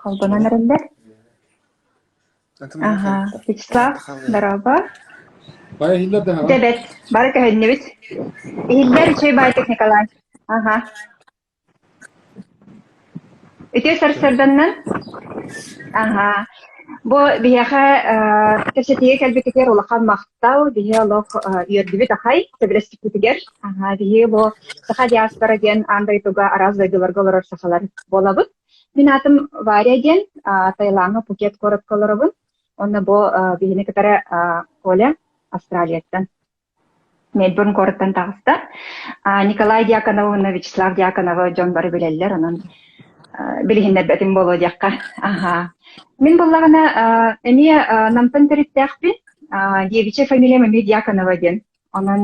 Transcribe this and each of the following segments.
Холбонон эрэллэр. Аха, Вячеслав, дорообо. Бары иһиллэр да Дьэ бэт, бары көһүннүбүт. Иһиллэр үчүгэй баайтык Николай. Аха. Үтүө сарсыарданнан. Аха. Бу биһиэхэ кэпсэтиигэ кэлбитигэр улахан махтал. Биһи олох үөрдүбүт ахай сөбүлэспиппитигэр. Аха, биһи бу Саха диаспора диэн аан дойдуга араас дойдуларга олорор сахалар буолабыт. Мин аатым Варя диэн, Таилаҥҥа Пхукет куоракка олоробун. Уонна бу биһини кытары Коля Австралияттан, Мельбурн куораттан таҕыста. Николай Дьяконов уонна Вячеслав Дьяконовы дьон бары билэллэр, онон билиһиннэрбэтим буолуо диэххэ. Аха. Мин буоллаҕына эмиэ Намтан төрүттээхпин. Девичья фамилиям эмиэ Дьяконова диэн. Онон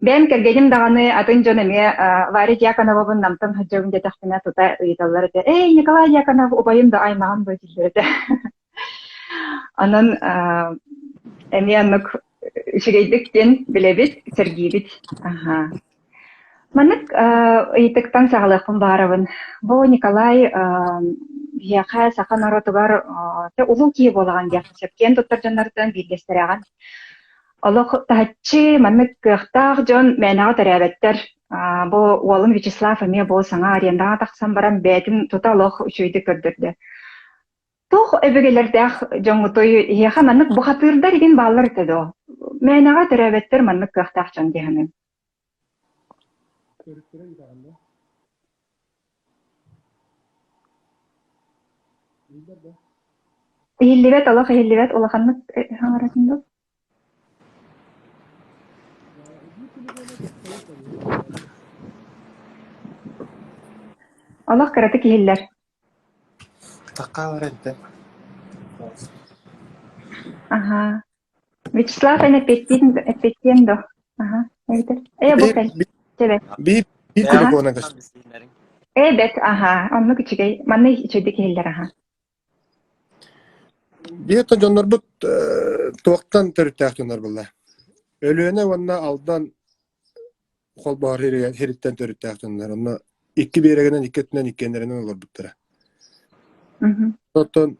бэйэм кэргэним даҕаны атын дьон эмиэ Варя Дьяконовабын Намтан сылдьабын диэтэхпинэ тута ыйыталлар этэ. Эй, Николай Дьяконов убайым да аймаҕым дуо дииллэр этэ. Онон эмиэ оннук үчүгэйдик диэн билэбит, сэргиибит. Аха. Маннык ыйытыктан саҕалыахпын баҕарабын. Бу Николай биһиэхэ саха норуотугар улуу киһи буолаҕын диэххэ сөп. Киэн туттар дьоннортон биирдэстэрэҕин. Олох таһыччы маннык кыахтаах дьон мээнэҕэ төрөөбөттөр. Бу уолум Вячеслав эмиэ бу саҥа арендаҕа тахсан баран бэйэтин тута олох үчүгэйдик көрдөрдө. Туох өбүгэлэрдээх дьоҥҥутуй эһиэхэ маннык бухатыырдар игин бааллар этэ дуо? Мээнэҕэ төрөөбөттөр маннык кыахтаах дьон дии саныыбын. Төрүттэрэ ыытаҕын да? Иһиллэр да? Иһиллибэт, олох иһиллибэт, улаханнык саҥаратын дуу? Олох кыратык иһиллэр. Такаалар эрдэ. Аһаа. Вячеслав эн эппиэттиин эппиэттиэн дуо? Аһа, эбэтэр Ээ, бу Биир кэл. Чэбэ. биир биир Аһа. телефона көстөр. Ээ, бэт, аһаа. Оннук үчүгэй. Манна үчүгэйдик иһиллэр, аһа. Биир то дьоннорбут туохтан төрүттээх дьоннор буолла. Өлүөнэ уонна Алдан холбоһор сириттэн төрүттээх дьоннор. Онно икки биэрэгинэн, икки өттүнэн иккиэннэринэн олорбуттара. Оттон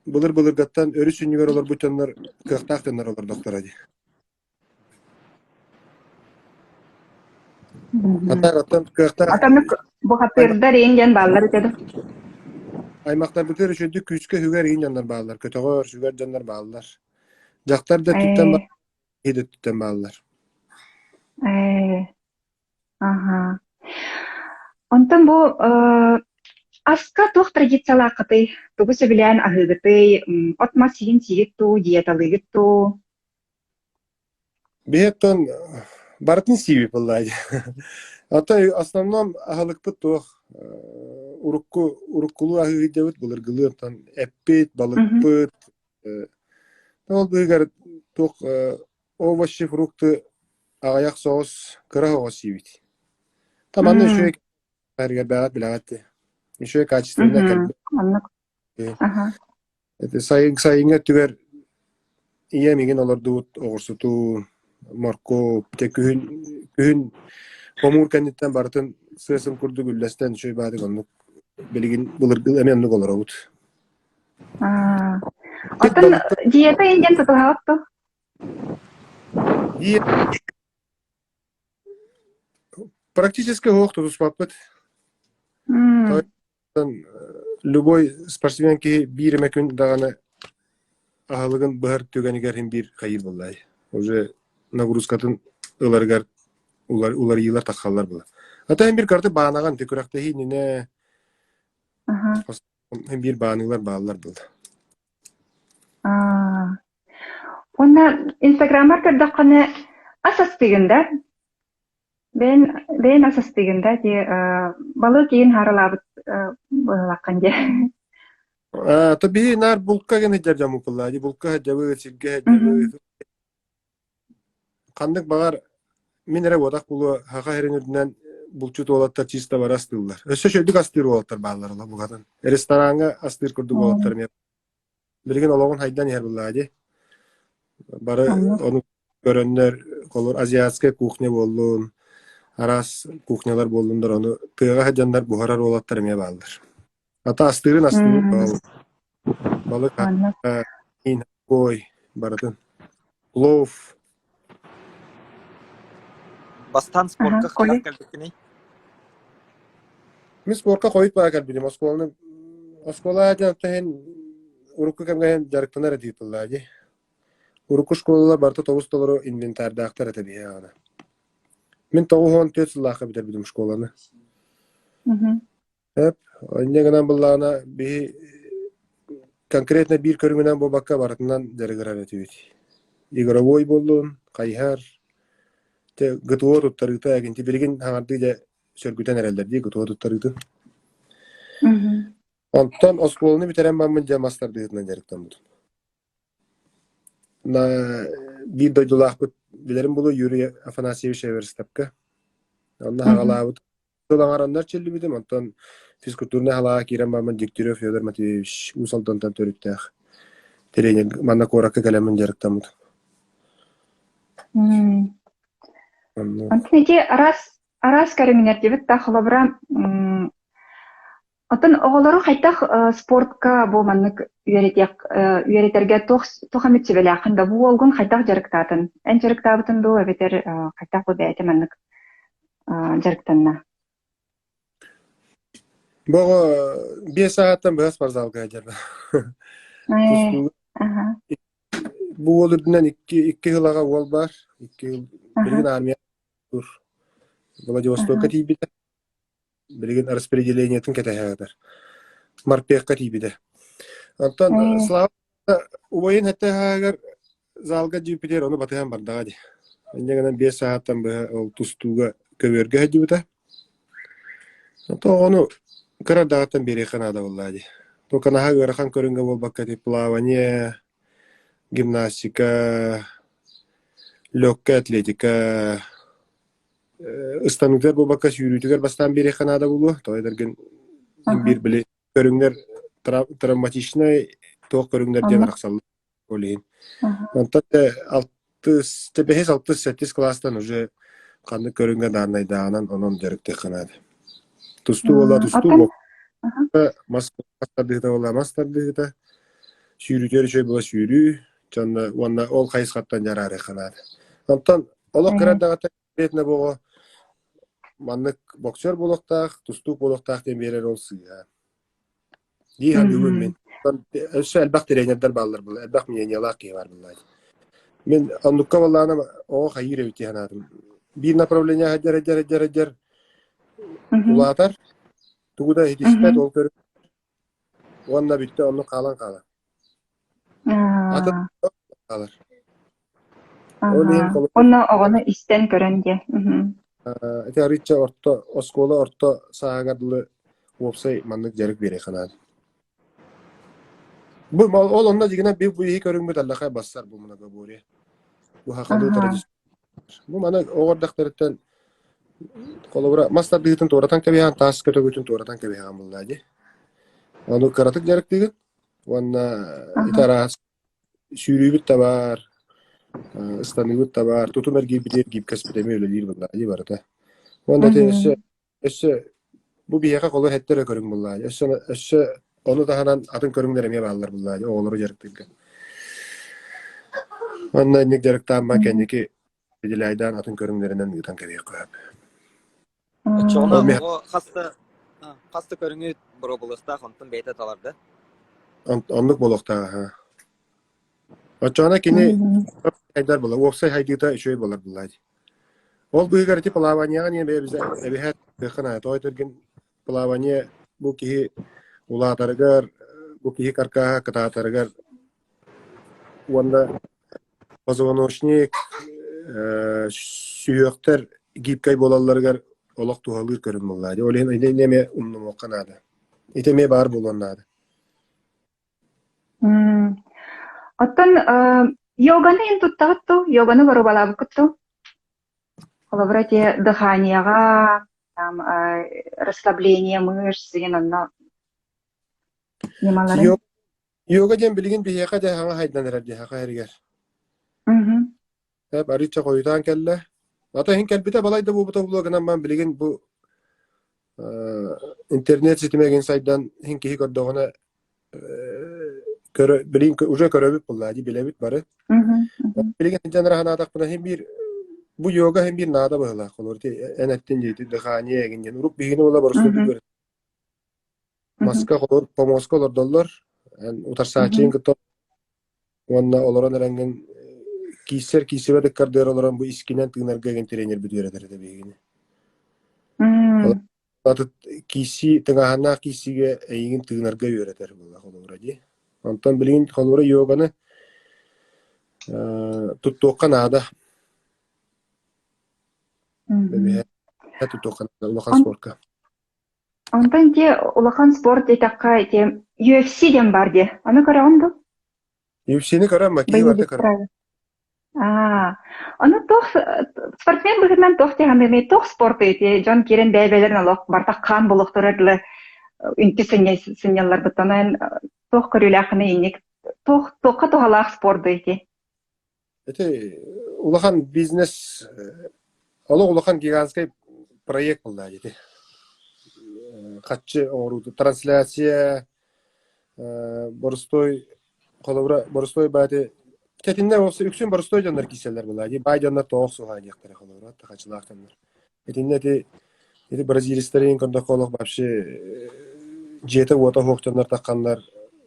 былыр-былыргаттан өрүс сүнньүгэр олорбут дьоннор кыахтаах дьоннор олордохторо дии. Ата оттон кыахтаах Атаннык бухатыырдар иин диэн бааллар этэ да. аймахтарбытыгар үчүгэйдик күүскэ үһүгэр иин дьоннор бааллар, көтөҕөр, сүгэр дьоннор бааллар. Дьахтар да өттүттэн Ээ, киһи да өттүттэн бааллар. ээ, аха. Онтон бу аска туох традициялааххытый? Тугу сөбүлээн аһыыгытый? От-мас сиһин сиигит дуу, диеталыыгыт дуу? Биһи оттон барытын сиибит буоллаа дии. Оттон основном аһылыкпыт туох урукку уруккулуу аһыы сылдьабыт, былыргылыы оттон эппит, балыкпыт, ол быыһыгар туох овощи, фрукты аҕыйах соҕус, кыра соҕус сиибит. Там манна үчүгэй бэҕэт билэҕит дии. Үчүгэй качественнай кэлбит. Оннук. Аха. Ити сайын сайыҥҥы өттүгэр ийэм игин олордубут оҕурсутун, моркуоп, дьэ күһүн күһүн хомуур кэнниттэн барытын сыа-сым курдук үллэстэн үчүгэй баатык оннук билигин былыргы эмиэ оннук олоробут. Аа. Оттон диета индиан тутуһаҕыт дуо? Практически суох тутуспаппыт. Любой спортсмен киһи биир эмэ күн даҕаны аһылыгын быһар түгэнигэр иһин биир хайыыр буоллаай. Уже нагрузкатын ыларыгар уларыйыылар таххаллар була. А то биир карты баанаҕын ти күрэхтэһии иннинэ биир бааныылар бааллар буолла. Аа. Уонна Инстаграммар көрдөххүнэ ас астыыгын да? Бэйэн бэйэн ас астыыгын да дии балык иин хаарылаабыт быһылаххын дии. Аа, то биһи наар булка гына сылдьар дьоммут дии. Булка сылдьабыт, сиргэ сылдьабыт. Ханнык баҕар мин эрэ уотах булуо саха сирин үрдүнэн булчут уолаттар чисто бары астыыллар. Өссө үчүгэйдик астыыр уолаттар бааллар ола букатын. Рестораҥҥа астыыр курдук уолаттар эмиэ билигин олоҕун хайдан иһэр буоллаҕа дии. Бары ону көрөннөр, холобур, азиатскай кухня буоллун, араас кухнялар буоллуннар, ону тыаҕа сылдьаннар буһарар уолаттар эмиэ бааллар. Ата астыырын астыыр балык ой барытын. Плов. Бастаан спортка хайдах кэлбиккиний? Мин спортка хойут бара кэлбитим. Оскуоланы оскуола дьон урукку кэмҥэ дьарыктанар этии тыллаа дии. Урукку школалар барыта тобус толору инвентардаахтар этэ биһиэхэ аны. Мин 94 сыллаахха бүтэрбитим школаны. Эп, инньэ гынан быллаана биһи конкретно биир көрүҥүнэн буолбакка барытынан дьарыгырар этибит. Игровой буоллун, хайыһар, дьэ ГТО туттарыыта эгинти билигин хаҥардыы дьэ сөргүтэн эрэллэр дии ГТО туттарыытын. Онтон оскуоланы бүтэрэн бараммын дьэ мас тардыһыытынан дьарыктаммытым. Биир дойдулаахпыт билэрим буолуо Юрий Афанасьевич Эверстапка. Онно хаҕалаабыт сыл аҥараннар чиллибитим, онтон физкультурнай салааҕа киирэн бараммын Дегтярев Федор Матвеевич Уус Алдантан төрүттээх тренер манна куоракка кэлэммин дьарыктаммытым. Онтон ити араас араас көрүҥнэр диэбит да холобура Оттон оҕолору хайдах спортка бу маннык үөрэтиэх үөрэтэргэ туох туох эмит сүбэлээххин да бу уолгун хайдах дьарыктаатын? Эн дьарыктаабытын дуу эбэтэр хайдах бу бэйэтэ маннык дьарыктанна? Бу оҕо 5 саҕаттан быһа спортзалга сылдьар. Бу уол үрдүнэн икки икки сыл аҕа уол баар. Икки сыл билигин армия Владивостокка тиийбитэ. Билигин распределениетын кэтэһэҕитэр. Морпехка тиийбитэ. Онтон Слава убайын эттэһээгэр залга дьииппитигэр ону батыһан бардаҕа дии. Инньэ гынан 5 саһааттан быһа ол тустууга көбүөргэ сылдьыбыта. Онтон оҕону кыра эрдэҕиттэн биэриэххэ наада буоллаҕа дии. Только наһаа ыарахан көрүҥҥэ буолбакка ити плавание, гимнастика, легкая атлетика, ыстаныытыгар буолбакка сүүрүүтүгэр бастаан биэриэххэ наада буолуо. Тоҕо этэргин биир били көрүҥнэр травматичнай туох көрүҥнэр диэн арахсаллар ол иһин. Онтон алтыс, бэһис, алтыс, сэттис кылаастан уже ханнык көрүҥҥэ дааннайдааҕынан онон дьарыктыахха наада. Тустуу буолла тустуу, мас тардыһыта буолла мас тардыһыта, сүүрүүтүгэр үчүгэй буола сүүрүү, уонна ол хайысхаттан дьараарыахха наада. Онтон Олох кыра эрдэҕиттэн конкретно бу оҕо маннык боксер буолуохтаах, тустуук буолуохтаах диэн биэрэр ол сыыһа. Дии саныыбын мин. Өссө элбэх тренердэр бааллар буолла, элбэх мнениелаах киһи баар буолла. Мин оннукка буоллаҕына оҕо хайыыр эбит дии санаатым. Биир направление сылдьар, сылдьар, сылдьар, сылдьар улаатар, тугу да иһитиспэт, ол көрү уонна бүттэ оннук хаалан хаалар. Атын хаалар. Ол иһин Онно оҕону истэн көрөн диэ. Ити арыычча орто оскуола орто сааһыгар дылы уопсай маннык дьарык биэриэххэ наада. Бу ол онно дьигинэн бу биһи көрүҥмүт аллахай бассар бу многоборье. Бу хахалыы традиция. Бу маны оҕо эрдэхтэриттэн холобура мас тардыһыытын туоратан кэбиһэн таас көтөгүтүн туоратан кэбиһэҕин буоллаа дии. Ону кыратык дьарыктыыгын уонна ити араас сүүрүүбүт да баар, ыстаныыбыт да баар, тутум эргийбитигэр гибкэспит эмиэ үлэлиир буоллаа дии барыта. Уонна ити өссө өссө бу биһиэхэ холобур эттэ эрэ көрүҥ буоллаа дии. Өссө өссө ону таһынан атын көрүҥнэр эмиэ бааллар буоллаа дии оҕолору дьарыктыырга. Уонна инник дьарыктаамма кэнники Фиделяйдаан атын көрүҥнэринэн ыытан кэбиһиэххэ сөп. Оччоҕуна оҕо хас да хас да көрүҥү боруобалыахтаах, онтон бэйэтэ талар да? Оннук буолуохтаах аһа. Оччоҕуна кини хайдар буолар, уопсай хайдыыта үчүгэй буолар буоллаа дии. Ол быыһыгар ити плаванияҕа диэн бэйэбиз эбиһээт тыахха наада. Тоҕо этэргин плавание бу киһи улаатарыгар, бу киһи каркаһа кытаатарыгар уонна позвоночник, сүһүөхтэр гибкай буолалларыгар олох туһалыыр көрүҥ буоллаа дии. Ол иһин итини эмиэ умнумуохха наада. Ити эмиэ баар буолуон наада. Оттон йоганы эн туттаҕыт дуу? Йоганы боруобалаабыккыт дуу? Холобура, ити дыханияҕа, там расслабление мышц деген онно ньымаларын. Йога диэн билигин биһиэхэ дьэ саҥа хайдан эрэр дии саха сиригэр. Эп арыычча хойутаан кэллэ. Ата иһин кэлбитэ балай да буолбута буолуо гынан баран билигин бу Интернет ситимэ игин сайдан иһин киһи көрдөҕүнэ көрө билигин уже көрөбүт буоллаа дии билэбит бары. Билигин сылдьан эрэ санаатахпына иһин биир бу йога иһин биир наада быһыылаах холобур ити эн эттин дии дыхание игин диэн урук биһигини буола боростуойдук үөрэтэр маска холобур помоска олордоллор эн утарсааччыгын кытта уонна олорон эрэҥҥин кииссэр кииссибэт ыккардыгар олорон бу искинэн тыынарга игин тренербит үөрэтэр этэ биһигини. Атыт кииссии тыҥааһыннаах кииссиигэ эйигин тыынарга үөрэтэр буолла холобура дии. Онтон билигин холобура йоганы туттуохха наада. Туттуохха наада улахан спорка. Онтон ити улахан спорт диэтэххэ ити UFC диэн баар дии. Ону көрөҕүн дуу? UFC-ни көрөн макии барда көрөн. Аа, ону туох спортсмен быһыытынан туох дии саныамый? Туох спорт ити дьон киирэн бэйэ-бэйэлэрин олох барыта хаан буолуохтара дылы үнтү сынньалларбыт. Онон туох көрүүлээххиний инник туох туохха туһалаах спорду ити? Ити улахан бизнес олох улахан гигантскай проект буолла ити. Хаччы оҥорууту трансляция боростой холобура боростой баати тэтиннэ үксүн боростой дьоннор киирсэллэр буолаа дии баай дьоннор тоҕо охсуһаа диэхтэрэ холобура хачылаах дьоннор итиннэ ити ити бразилецтэрин көрдөххө олох вообще дьиэтэ-уота суох дьоннор тахханнар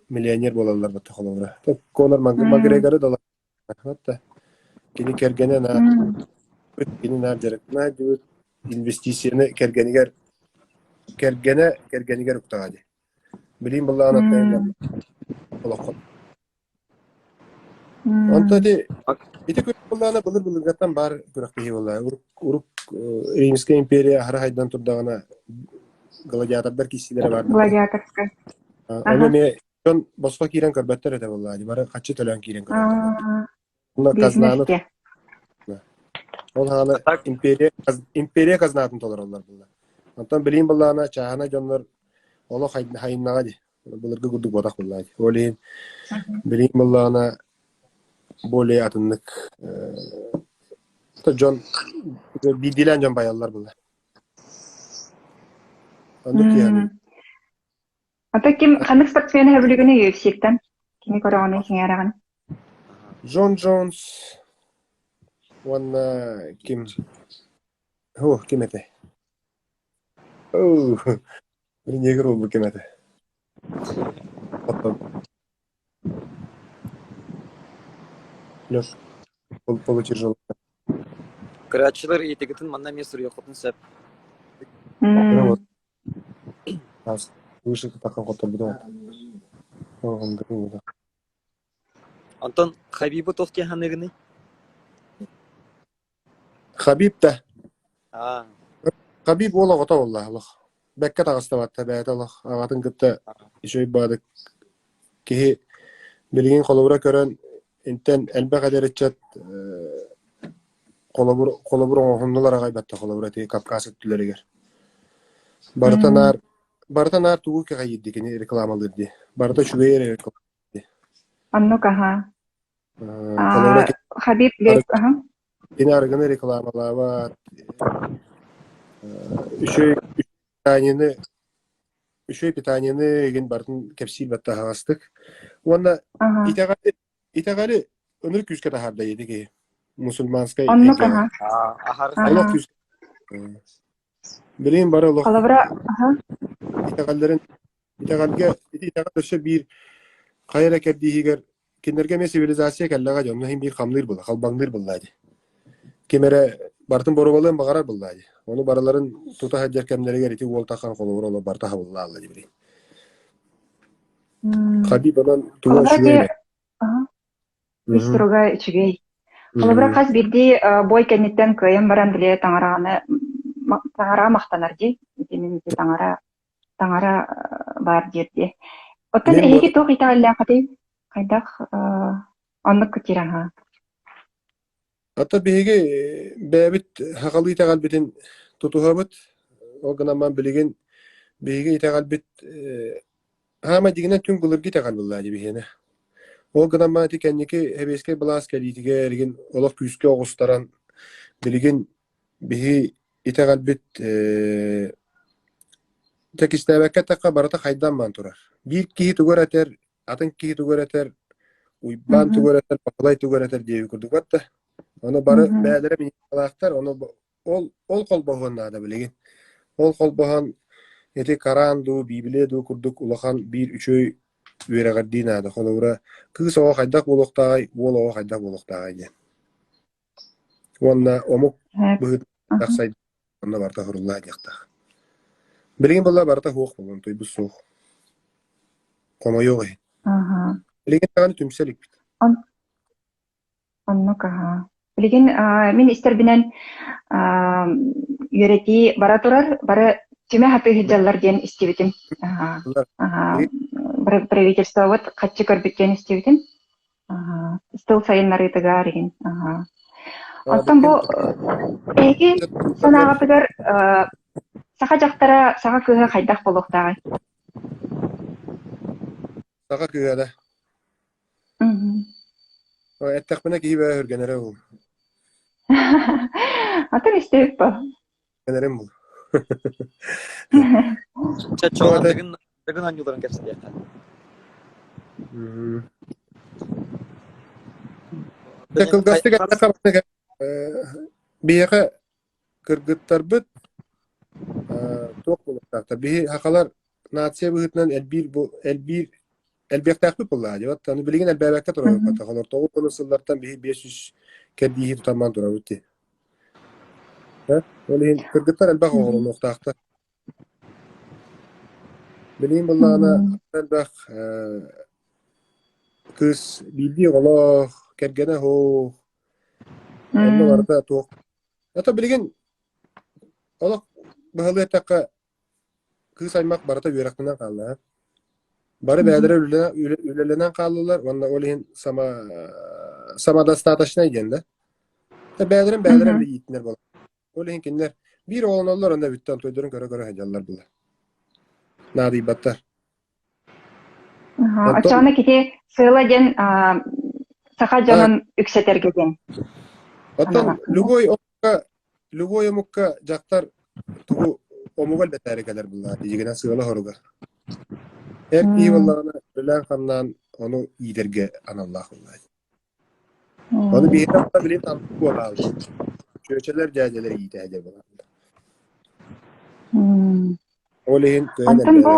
миллионер буолаллар батта холобура Конор Макгрегоры да кини кэргэнэ наар кини наар дьарыктана сылдьыбыт инвестицияны кэргэнигэр кэргэнэ кэргэнигэр уктаҕа дии Билигин былаан олоххо. Онто ити ити былаана былыр былыргаттан баар күрэхтэһии буолла. Урук урук Римская империя аһара хайдан турдаҕына гладиатордар киирсиилэрэ баар. Гладиаторскай. Ону эмиэ дьон босхо киирэн көрбөттөр этэ буоллаа. Бары хаччы төлөөн киирэн көрөллөр. Уонна казнаны Ол хаана империя империя казнатын толороллор буолла. Онтон билигин былаана чааһынай дьоннор олох хайыннаҕа дии. Былыргы курдук буотах буолла дии. Ол иһин билигин былаана более атыннык дьон биирдиилээн дьон байаллар буолла. Оннук киһи Ата ким ханнык спортсмен сөбүлүгүнүй UFC-тэн? Кими көрөҕүнүй, сэҥээрэҕин? Джон Джонс уонна ким О, ким этэй? Оо, негр уолбут ким этэ? Оттон Леш, получи Көрөөччүлэр ыйытыгытын манна эмиэ суруйуоххутун сөп. Выше таххан хотторбутум. Онтон Хабибы туох диэн саныыгыный? Хабиб да. Аа. Хабиб уол оҕото буолла олох. Бэккэ таҕыстабатта бэйэтэ олох аҕатын кытта үчүгэй баадык киһи билигин холобура көрөн интэн элбэх эдэр ыччат холобур холобур оҥоһуннулар аҕай батта холобура ити Кавказ өттүлэригэр. Барыта наар барыта наар тугу кэҕэйиирди кини рекламалыыр дии. Барыта үчүгэй эрэ реклама дии. Оннук аһа. Холобура Хабиб аһа. Кини арыгыны рекламалаабат. Үчүгэй питаниены үчүгэй питаниены игин барытын кэпсиир батта аһаҕастык. Уонна итэҕэли Итэҕэли ынырык күүскэ таһаарда ити киһи. Мусульманскай Оннук эйгэҕэ. аха. Олох күүс. Билигин бары олох Холобура, аха. итэҕэллэрин итэҕэлгэ ити итэҕэл өссө биир хайа эрэ кэрдииһигэр кинилэргэ эмиэ цивилизация кэллэҕэ дьонно иһин биир хамныыр буолла, халбаҥныыр буолла дии. Ким эрэ барытын боруобалыан баҕарар буолла дии. Ону барыларын тута сылдьар кэмнэригэр ити уол тахан холобура олох барыта хабыллаалла дии билигин. Хабиб онон туга Холобура үчүгэй ити эрэ. аха, ис туруга үчүгэй. Холобура хас биирдии бой кэнниттэн кыайан баран били таҥараҕаны таҥараҕа махтанар дии. Ити мин ити таҥара таҥара баар диир дии. Оттон Мин эһиги туох итэҕэллээххитий? Хайдах оннук кутираһа? Ата биһиги бэйэбит сахалыы итэҕэлбитин тутуһабыт. Ол гынан баран билигин биһиги итэҕэлбит хаама дьиҥинэн түҥ былыргы итэҕэл буоллаа дии биһиэнэ. Ол гынан баран ити кэнники сэбиэскэй былаас кэлиитигэр игин олох күүскэ оҕустаран билигин биһи итэҕэлбит. Дьэ кистээбэккэ эттэххэ барыта хайдан баран турар. Биир киһи тугу эрэ этэр, атын киһи тугу эрэ этэр, Уйбаан тугу эрэ этэр, Баһылай тугу эрэ этэр диэбит курдук да. Ону бары бэйэлэрэ миниисталаахтар, ону ол ол холбоһуон наада билигин. Ол холбоһон ити Коран дуу, Библия дуу курдук улахан биир үчүгэй үөрэҕирдии наада. Холобура, кыыс оҕо хайдах буолуохтааҕый, уол оҕо хайдах буолуохтааҕый диэн. Уонна омук быһыытынан сайдыы онно барыта уһуруллаа диэхтээх. Билигин буолла барыта суох буолуон, туйбут суох. Хомойуох иһин. Билигин даҕаны түмсэ иликпит. Оннук аһаа. Билигин мин истэрбинэн үөрэтии бара турар, бары түмэ сатыы сылдьаллар диэн истибитим. Правительствобыт хаччы көрбүт диэн истибитим. Тыл сайыннарыытыгар иһин. Оттон бу эһиги санааҕытыгар саха дьахтара, саха кыыһа хайдах буолуохтааҕый? Саха кыыһа да. Эттэхпинэ киһи бэйэ өһүргэнэрэ ол. Атын истэбит бо. Өһүргэнэрим бул. Чаччоҕа Дыгын Дыгын оонньууларын кэпсэтиэххэ. Кылгастык эттэххэ биһиэхэ кыргыттарбыт туох буолуохтаахтар биһи сахалар нация быһыытынан элбиир элбиир элбиэхтээхпит буоллаҕа дии аны билигин элбээбэккэ турабыт олор тоҕус сыллартан биһи 500 кэрдииһи тутан турабыт дии ол иһин кыргыттар элбэх оҕолонуохтаахтар билигин буоллаҕына элбэх кыыс биирдии оҕолоох кэргэнэ суох онно барыта туох Это билигин олох быһалыы эттэххэ, кыыс аймах барыта үөрэхтэнэн хаалла. Бары бэйэлэрэ үлэлэнэн хааллылар уонна ол иһин сама самодостаточнай диэн да. Бэйэлэрин бэйэлэрэ били ииттинэр буолар. Ол иһин кинилэр биир оҕолоноллор онно бүттэн тойдорун көрө-көрө сылдьаллар була. Наадыйбаттар. Оччоҕуна кити сыала диэн саха дьонун үксэтэргэ диэн. Оттон любой омукка любой омукка дьахтар тугу омуга элбэтээри кэлэр буллаҕа тиигинэн сыала хоруга. Эр киһи буоллаҕына үлэлээн-хамнаан ону иитэргэ аналлаах буоллаҕа. Ону биһиги билин буолааллар. Чүөчэлэр дьээдьэлэр иитээдьэ буолаллар. Ол иһин кыһын Онтон бу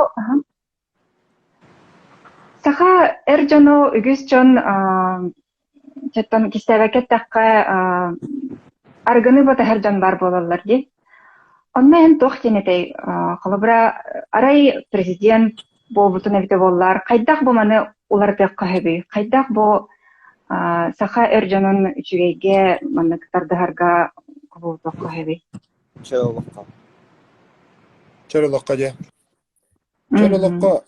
саха эр дьону үгүс дьон чэттэн кистээбэккэ эттэххэ арыгыны батыһар дьон баар буолаллар дии. Онно эн туох диэн этэй? Холобура, арай президент буолбутун эбитэ буоллар, хайдах бу маны уларытыахха сөбүй? Хайдах бу саха эр дьонун үчүгэйгэ маннык тардыһарга кубулутуохха сөбүй? Чөл олоххо. Чөл олоххо дьэ. Чөл олоххо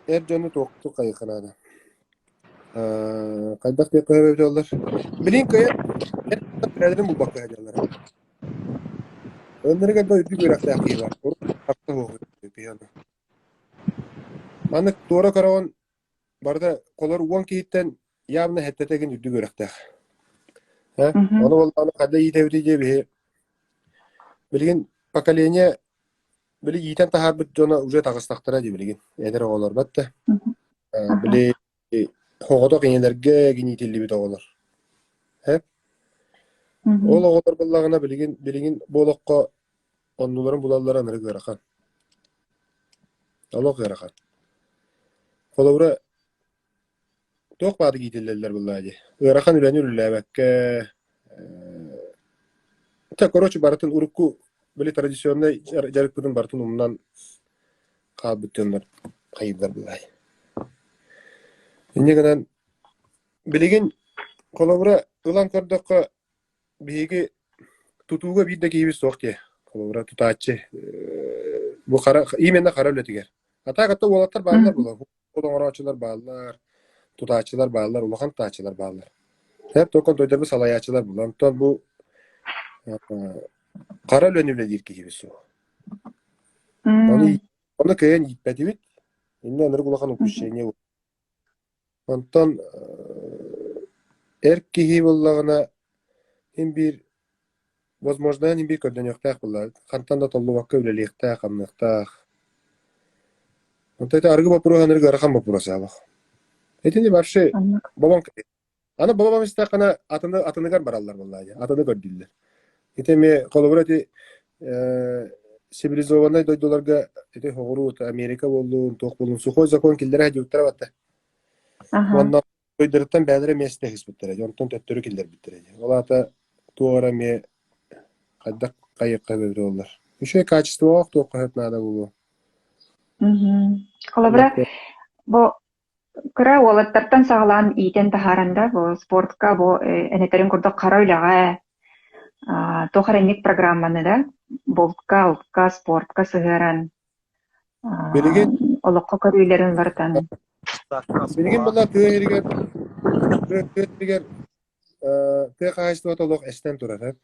эр дьону туохтук хайыха наада. Хайдах диэххэ сөбө эбитэ буоллар. Билин кыайан бэйэлэрин булбакка сылдьаллар. Өннөрүгэр да үрдүк үөрэхтээх киһи баар. Урут харса суох киһи ону. Маннык туора көрөҕүн барыта холор уон киһиттэн явно сэттэтэ гин үрдүк үөрэхтээх. Э? Ону буоллаҕына хайда иитэбитий диэ биһи билигин поколение били иитэн таһаарбыт дьоно уже таҕыстахтара дии билигин эдэр оҕолор батта. Били оҕотох ийэлэргэ гин иитиллибит оҕолор. Э? Ол оҕолор буоллаҕына билигин билигин бу олоххо оннуларын булаллара ынырык ыарахан. Олох ыарахан. Холобура, туох баары иитиллэллэр буоллаҕа дии. Ыарахан үлэни үлэлээбэккэ, э, короче, барытын урукку били традиционнай дьарыкпытын барытын умнан хаалбыт дьоннор хайыыллар буоллаҕа дии. Инньэ гынан билигин холобура ылан көрдөххө биһиги тутууга биир да киһибит суох дии. Холобура, тутааччы бу хара именно хара үлэтигэр. А так это уолаттар бааллар буолар. Ол оҥорооччулар бааллар, тутааччылар бааллар, улахан тутааччылар бааллар. Һэп только дойдубу салайааччылар булан. Онтон бу хара үлэни үлэлиир киһибит суох. Ону ону кыайан ииппэтибит. Иннэ ынырык улахан упущение Онтон эр киһи буоллаҕына син биир Возможно, биир көрдөнүөхтээх буолла. Хантан да толлубакка үлэлиэхтээх, хамныахтаах. Онто ити арыгы боппуруоһа аныгы ыарахан боппуруос аалах. Итини вообще Оннук. бобон Аны бобон истэххинэ атыны атыныгар бараллар буоллаа дии, атыны көрдүүллэр. Ити эмиэ холобура ити э, цивилизованнай дойдуларга ити соҕуруу Америка буоллун, туох буоллун сухой закон киллэрэ сылдьыбыттара батта. Аха. Уонна дойдуларыттан бэйэлэрэ миэстэ ыспыттара дии, онтон төттөрү киллэрбиттэрэ дии. Ол аата туох эрэ эмиэ хайдах хайыахха эбитэ буоллар. Үчүгэй качестволаах туохха сөп наада буолуо. Мгм. Холобура, бу кыра уолаттартан саҕалаан иитэн таһааран да, бу спортка, бу энэтэрин курдук хара үлэҕэ, туох эрэ инник программаны да, бултка, алтка, спортка сыһыаран, Билигин олоххо көрүүлэрин уларытан. Билигин буолла тыа сиригэр тыа сиригэр тыа хаһаайыстыбата олох эстэн турар.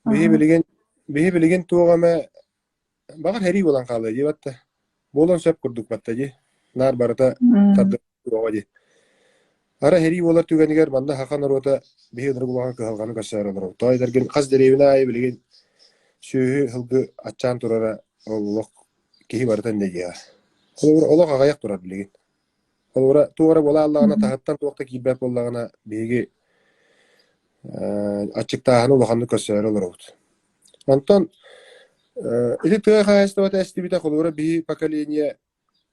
Биһи билигин биһи билигин туох эмэ Баҕар сэрии буолан хаалыа дии батта. Буолуон сөп курдук батта дии. Наар барыта тардыга дии. Ара сэрии буолар түгэнигэр манна саха норуота биһи ынырык улахан кыһалҕаны көрсөөр олоробут. Тоҕо этэргин хас дэриэбинэ аайы билигин сүөһү сылгы аччаан турара ол олох киһи барыта иннэ диэҕэ. Холобура олох аҕыйах турар билигин. Холобура туох эрэ буола ааллаҕына таһыттан туох да киирбэт буоллаҕына биһиги аччыктааһыны улаханнык көрсөөрү олоробут. Онтон ити тыа хаһаайыстыбата эстибитэ холобура биһи поколение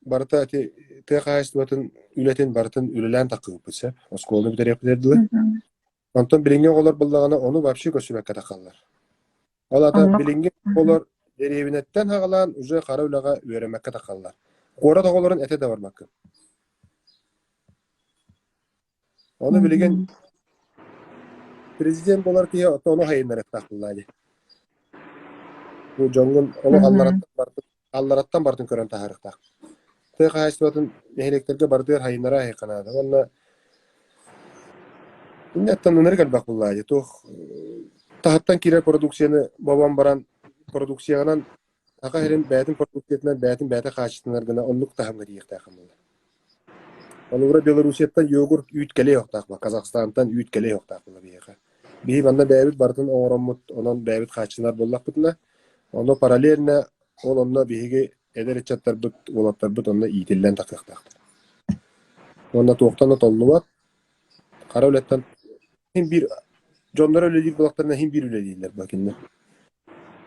барыта ити тыа хаһаайыстыбатын үлэтин барытын үлэлээн таххыбыппыт сөп. Оскуоланы бүтэриэхпитигэр дылы. Онтон билиҥҥи оҕолор буоллаҕына ону вообще көрсүбэккэ таххаллар. Ол аата билиҥҥи оҕолор дэриэбинэттэн саҕалаан уже хара үлэҕэ үөрэммэккэ таххаллар. Куорат оҕолорун этэ да барбаккын. Ону билигин президент буолар киһи оттон ону хайыннарыахтаах буоллаа дии. Бу дьоҥҥун олох аллараттан барытын, аллараттан барытын көрөн таһаарыахтаах. Тыа хаһаайыстыбатын нэһилиэктэргэ барытыгар хайыннара аһыахха наада. Уонна иннэттэн ынырык элбэх буоллаа дии. Туох таһыттан киирэр продукцияны бобон баран продукцияҕынан Саха сирин бэйэтин продукциятынан бэйэтин бэйэтэ хаачыстынар гына оннук таһымҥа тиийиэхтээх буолла. Холобура, Белоруссияттан йогурт үүт кэлиэ уохтаах буолла, Казахстантан үүт кэлиэ уохтаах буолла биһиэхэ. Биһи манна бэйэбит барытын оҥороммут, онон бэйэбит хааччынар буоллахпытына, ону параллельно ол онно биһиги эдэр ыччаттарбыт, уолаттарбыт онно иитиллэн тахсыахтаахтар. Уонна туохтан да толлубат, хара үлэттэн син биир дьонноро үлэлиир буоллахтарына син биир үлэлииллэр буо кинилэр.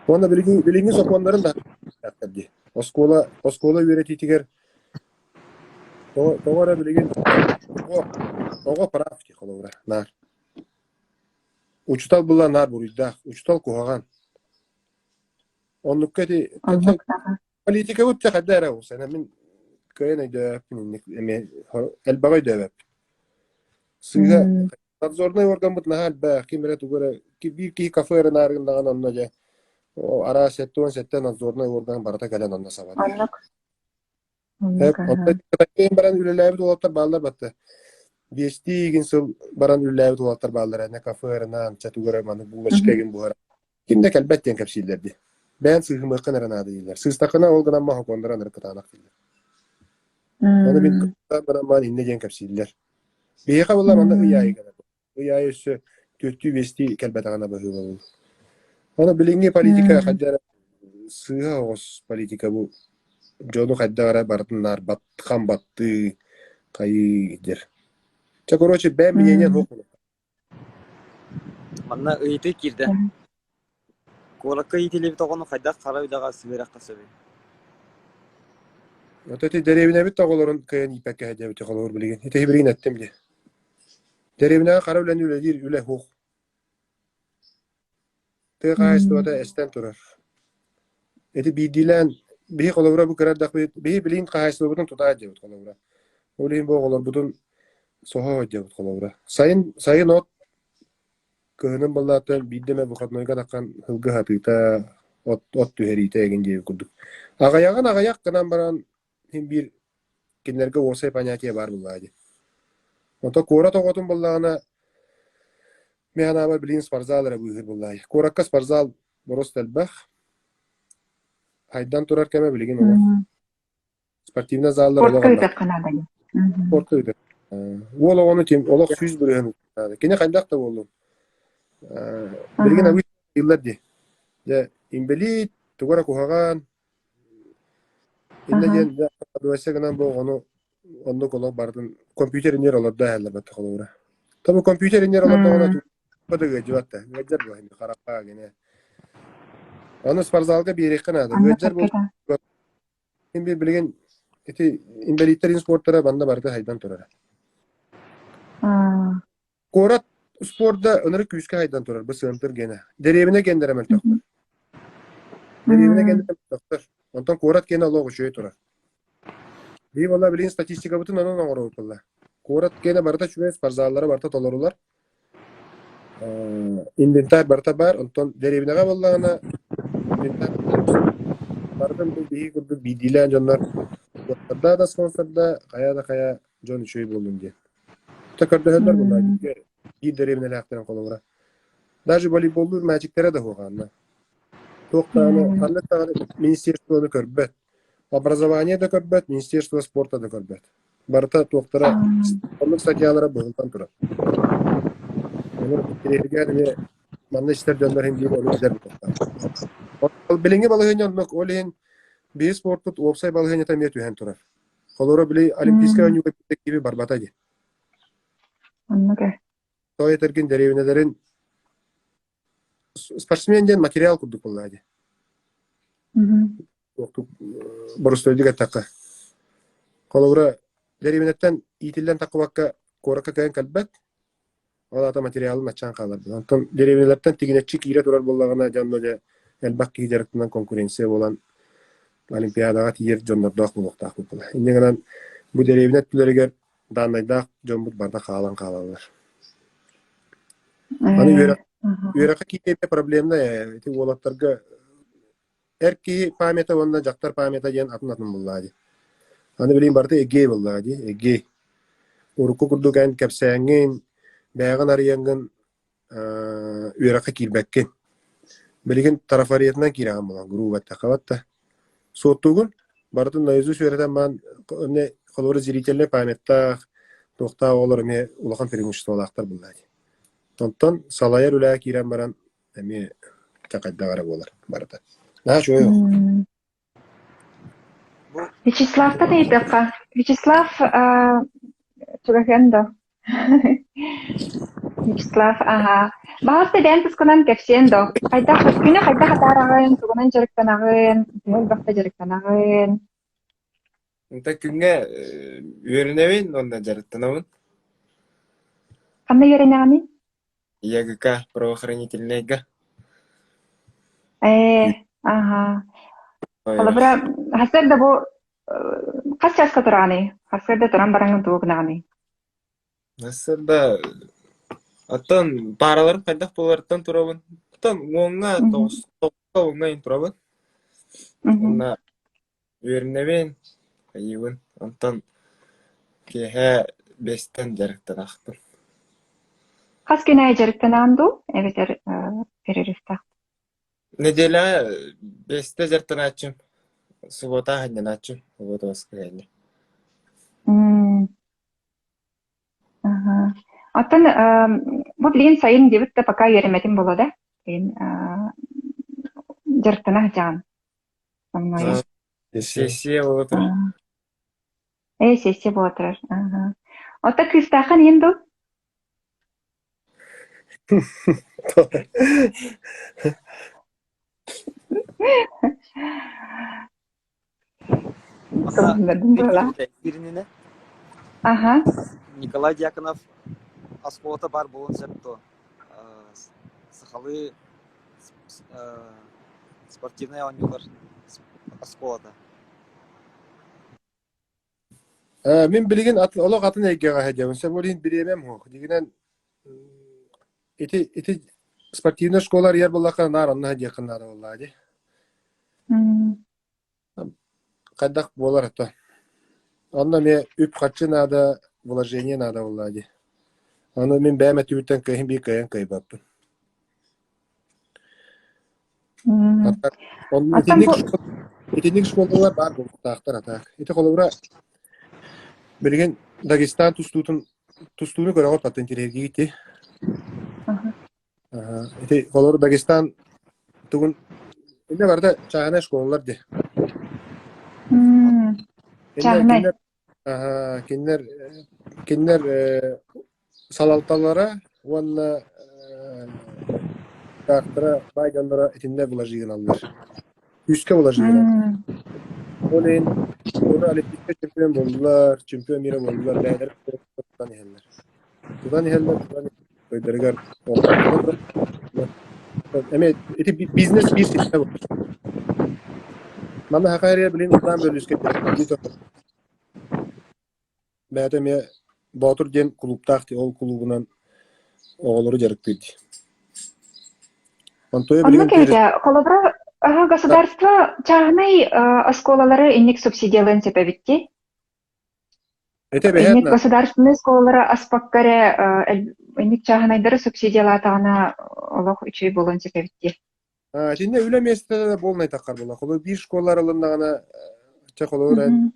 Уонна билигин билиҥҥи сокуоннарын да дии. Оскуола оскуола үөрэтиитигэр тоҕо тоҕо эрэ билигин оҕо оҕо прав дии холобура наар. Учуутал була наар буруйдаах, учуутал куһаҕан. Оннукка ити Оннук даҕа. политикабыт да хайда эрэ уусана мин кыайан өйдөөбөппүн инник эмиэ элбэҕи өйдөөбөппүн. Сыыһа надзорнай органбыт наһаа элбэх, ким эрэ тугу эрэ биир киһи кафе эрэ наарыгыннаҕына онно дьэ араас 77 надзорнай орган барыта кэлэн онно саба түһэр. Оннук. Оннук аһа. Онтон баран үлэлээбит уолаттар бааллар батта. Биэстии игин сыл баран үлэлээбит уолаттар бааллар энэ кафе эрэ ча тугу эрэ маны булочка игин буһара. Ким да кэлбэт диэн кэпсииллэр дии. Бэйэн сыыһымыаххын эрэ наада дииллэр. Сыыстаххына ол гынан махокуоннара ынырык кытаанах дииллэр. Ону мин баран иннэ диэн кэпсииллэр. Биһиэхэ буолла манна ый аайы кэлэр. Ый аайы өссө түөртүү-биэстии кэлбэтэҕинэ быһыылабыл. Ону билиҥҥи политика хайдах эрэ сыыһа оҕус политика бу дьону хайдах эрэ барытын наарбат, хам баттыы, хайыы диир. Чэ, короче, бэйэм мнение суох Манна ыйытыы киирдэ. Куоракка иитиллибит оҕону хайдах хара үлэҕэ сыһыарыахха сөбүй? Вот ити дэриэбинэбит да оҕолорун кыайан ииппэккэ сылдьабыт холобур билигин. Ити билигин эттим дии. Дэриэбинэҕэ хара үлэни үлэлиир үлэ суох. Тыа хаһаайыстыбата эстэн турар. Ити биирдиилээн биһи холобура бу кыра эрдэхпит биһи билигин хаһаайыстыбабытын тутаа диэбит холобура. Ол иһин бу оҕолорбутун соһо диэбит холобура. Сайын сайын от кыһынын буоллааттан биирдэ эмэ выходнойга таххан сылгы сатыыта, от от түһэриитэ эҥин диэбит курдук. Аҕыйаҕын аҕыйах гынан баран син биир кинилэргэ уопсай понятие баар буоллаҕа дии. Онтон куорат оҕотун буоллаҕына мин санаабар билигин спортзал эрэ быыһыыр буоллаҕа. Куоракка спортзал боруоста элбэх. Хайдан турар кэмэ билигин олох. Спортивнай заллар олох Спортка ыытыахха наада дии. Спортка ыытар. Уол оҕону ким олох 100% наада. Кини хайдах да буоллун. Билигин абый Иллар дии. Дьэ, инбэлиит, тугу эрэ куһаҕан, иннэ диэн дьэ гынан бу оҕону оннук олох барытын компьютер иннигэр олордо иһэллэр баттах холобура. Тобу компьютер иннигэр олордоҕуна туга да ыалдьыбат да. Ыалдьар буолар харахха гинэ. Аны спортзалга биэриэххэ наада. Ыалдьар буол Мин биир билигин ити инбэлииттэрин спортара манна барыта хайдан турара. Куорат спорда ынырык күүскэ хайдан турар бу сыантыр гиэнэ. Дэриэбинэ гиэннэрэ мөлтөхтөр. Дэриэбинэ гиэннэрэ мөлтөхтөр. Онтон куорат гиэнэ олох үчүгэй турар. Биһи буолла билигин статистикабытын онон оҥоробут буолла. Куорат гиэнэ барыта үчүгэй, спортзаллара барыта толорулар. Инвентарь барыта баар, онтон дэриэбинэҕэ буоллаҕына инвентарь барытын бу биһиги курдук биирдиилээн дьоннор спонсордаа да спонсордаа, хайа да хайа дьон үчүгэй буоллун диэн. Та көрдөһөллөр буоллаа биир дэриэбинэлээхтэрин холобура. Даже волейболлуур мээчиктэрэ да суох аанна. Туох даҕаны, ханнык даҕаны министерствоны көрбөт. Образование да көрбөт, министерство спорта да көрбөт. Барыта туохтара, оннук статьялара быһыллан турар. Ону интэриэһиргээн эмиэ манна истэр дьоннор иһин биир ону билэр буолуохтаах. Билиҥҥи балаһыанньа оннук, ол иһин биһи спорпут уопсай балаһыанньата эмиэ түһэн турар. Холобура, били Олимпийскай оонньууга киһи барбата дии. Оннук ээ. Тоҕо этэргин дэриэбинэлэрин спортсмен диэн материал курдук буоллаҕа дии. Боростуойдук эттэххэ. Холобура, дэриэбинэттэн иитиллэн таххыбакка куоракка кыайан кэлбэт, ол аата материалын аччаан хаалар. Онтон дэриэбинэлэртэн тигинэччи киирэ турар буоллаҕына, дьэ онно дьэ элбэх киһи дьарыктанан конкуренция буолан Олимпиадаҕа тиийэр дьоннордоох буолуохтаахпыт буолар. Инньэ гынан бу дэриэбинэ өттүлэригэр дааннайдаах дьоммут барыта хаалан хаалаллар. Аны үөрэх үөрэххэ киириитэ проблемнай ээ. Ити уолаттарга эр киһи памята уонна дьахтар памята диэн атын-атын буоллаҕа дии. Аны билигин барыта эгей буоллаҕа дии, эгей. Урукку курдук эн кэпсээҥҥин, бэйэҕин арыйаҥҥын үөрэххэ киирбэккин. Билигин трафаретынан киирэҕин буолан, грубо эттэххэ батта. Суоттуугун, барытын наизусть үөрэтэн баран, эмиэ холобура зрительнай памяттаах, туохтаах оҕолор эмиэ улахан преимуществолаахтар буоллаа дии. Онтон салайар үлэҕэ киирэн баран эмиэ хайдах эрэ буолар барыта. Наһаа үчүгэй оҕо. Вячеславтан ыйытыахха. Вячеслав чугаһыан да? Вячеслав, аһаа. Баҕар бэйэҥ тускунан кэпсиэн доо. Хайдах күнү хайдах атаараҕын, тугунан дьарыктанаҕын, төһө элбэхтэ дьарыктанаҕын? Онто күҥҥэ үөрэнэбин уонна дьарыктанабын. Ханна үөрэнэҕиний? ЯГК правоохранительнайга. Ээ, аһаа. Холобура, сарсыарда бу хас чааска тураҕыный? Сарсыарда туран бараҥҥын тугу гынаҕыный? Сарсыарда оттон паараларым хайдах буоларыттан турабын. Оттон уоҥҥа тоҕуска уоҥҥа иһин турабын. Уонна Үөрэнэбин, хайыыбын, онтон киэһэ биэстэн дьарыктанаахпын. Хас күн аайы дьарыктанаҕын дуу эбэтэр перерывтаах? Нэдиэлэҕэ биэстэ дьарыктанааччым, субуота сынньанааччым, субуота воскресенье. Аха. Оттон бу билигин сайын диэбит да пока үөрэммэтим буолуо да? Сайын дьарыктана сылдьаҕын. Сессия буола турар. Ээ, сессия буола турар. Аха. Оттон кыыстааххын иһин дуу? Киирининэ Аха. Николай Дьяконов оскуолата баар буолуон сөп дуо? Сахалыы спортивнай оонньуулар оскуолата. Мин билигин олох атын эйгэҕэ сылдьабын. Сөп ол иһин бириэмэм суох. Дьиҥинэн ити ити спортивнай школа арыйар буоллаххына наар онно сылдьыаххын наада буоллаҕа дии. Хайдах буолар ото. Онно эмиэ үп-харчы наада, вложение наада буоллаҕа дии. Аны мин бэйэм өттүбүттэн кыайан биир кыайан кыайбаппын. Онно итинник итинник школалар баар буолуохтаахтар атаак. Ити холобура билигин Дагестан тустуутун тустууну көрөҕүт атын интэриэһиргиигит дии. Ити холобура Дагестан. тугун иннэ барыта чааһынай школалар дии. М, Кинилэр Чааһынай. кинилэр аһаа, кинилэр кинилэр салалталара уонна таахтара баай дьонноро итиннэ вложиналлар. Күүскэ вложиналлар. М, Ол иһин оны олимпийскай чемпион буоллулар, чемпион мира буоллулар, бэйэлэрэ тутан иһэллэр. Тутан иһэллэр, тутан иһэллэр. Эмиэ ити бизнес биир система. Манна Саха эрэ билин Уйбаан Бөлүүскэ бэйэтэ эмиэ Боотур диэн кулууптаах дии, ол кулуубунан оҕолору дьарыктыыр дии. Онтуйа билигин Оннук эбитэ. Холобура, аһа, государство чааһынай оскуолалары инник субсидиялыан сөп эбит дии. Ити эбэһээт Инник государственнай оскуолалары аспакка эрэ инник чааһынайдары субсидиялаатаҕына олох үчүгэй буолуон сөп эбит дии. Итиннэ үлэ миэстэтэ да буолнай таххар буолла. Холобур, биир школа арылыннаҕына, чэ холобур эн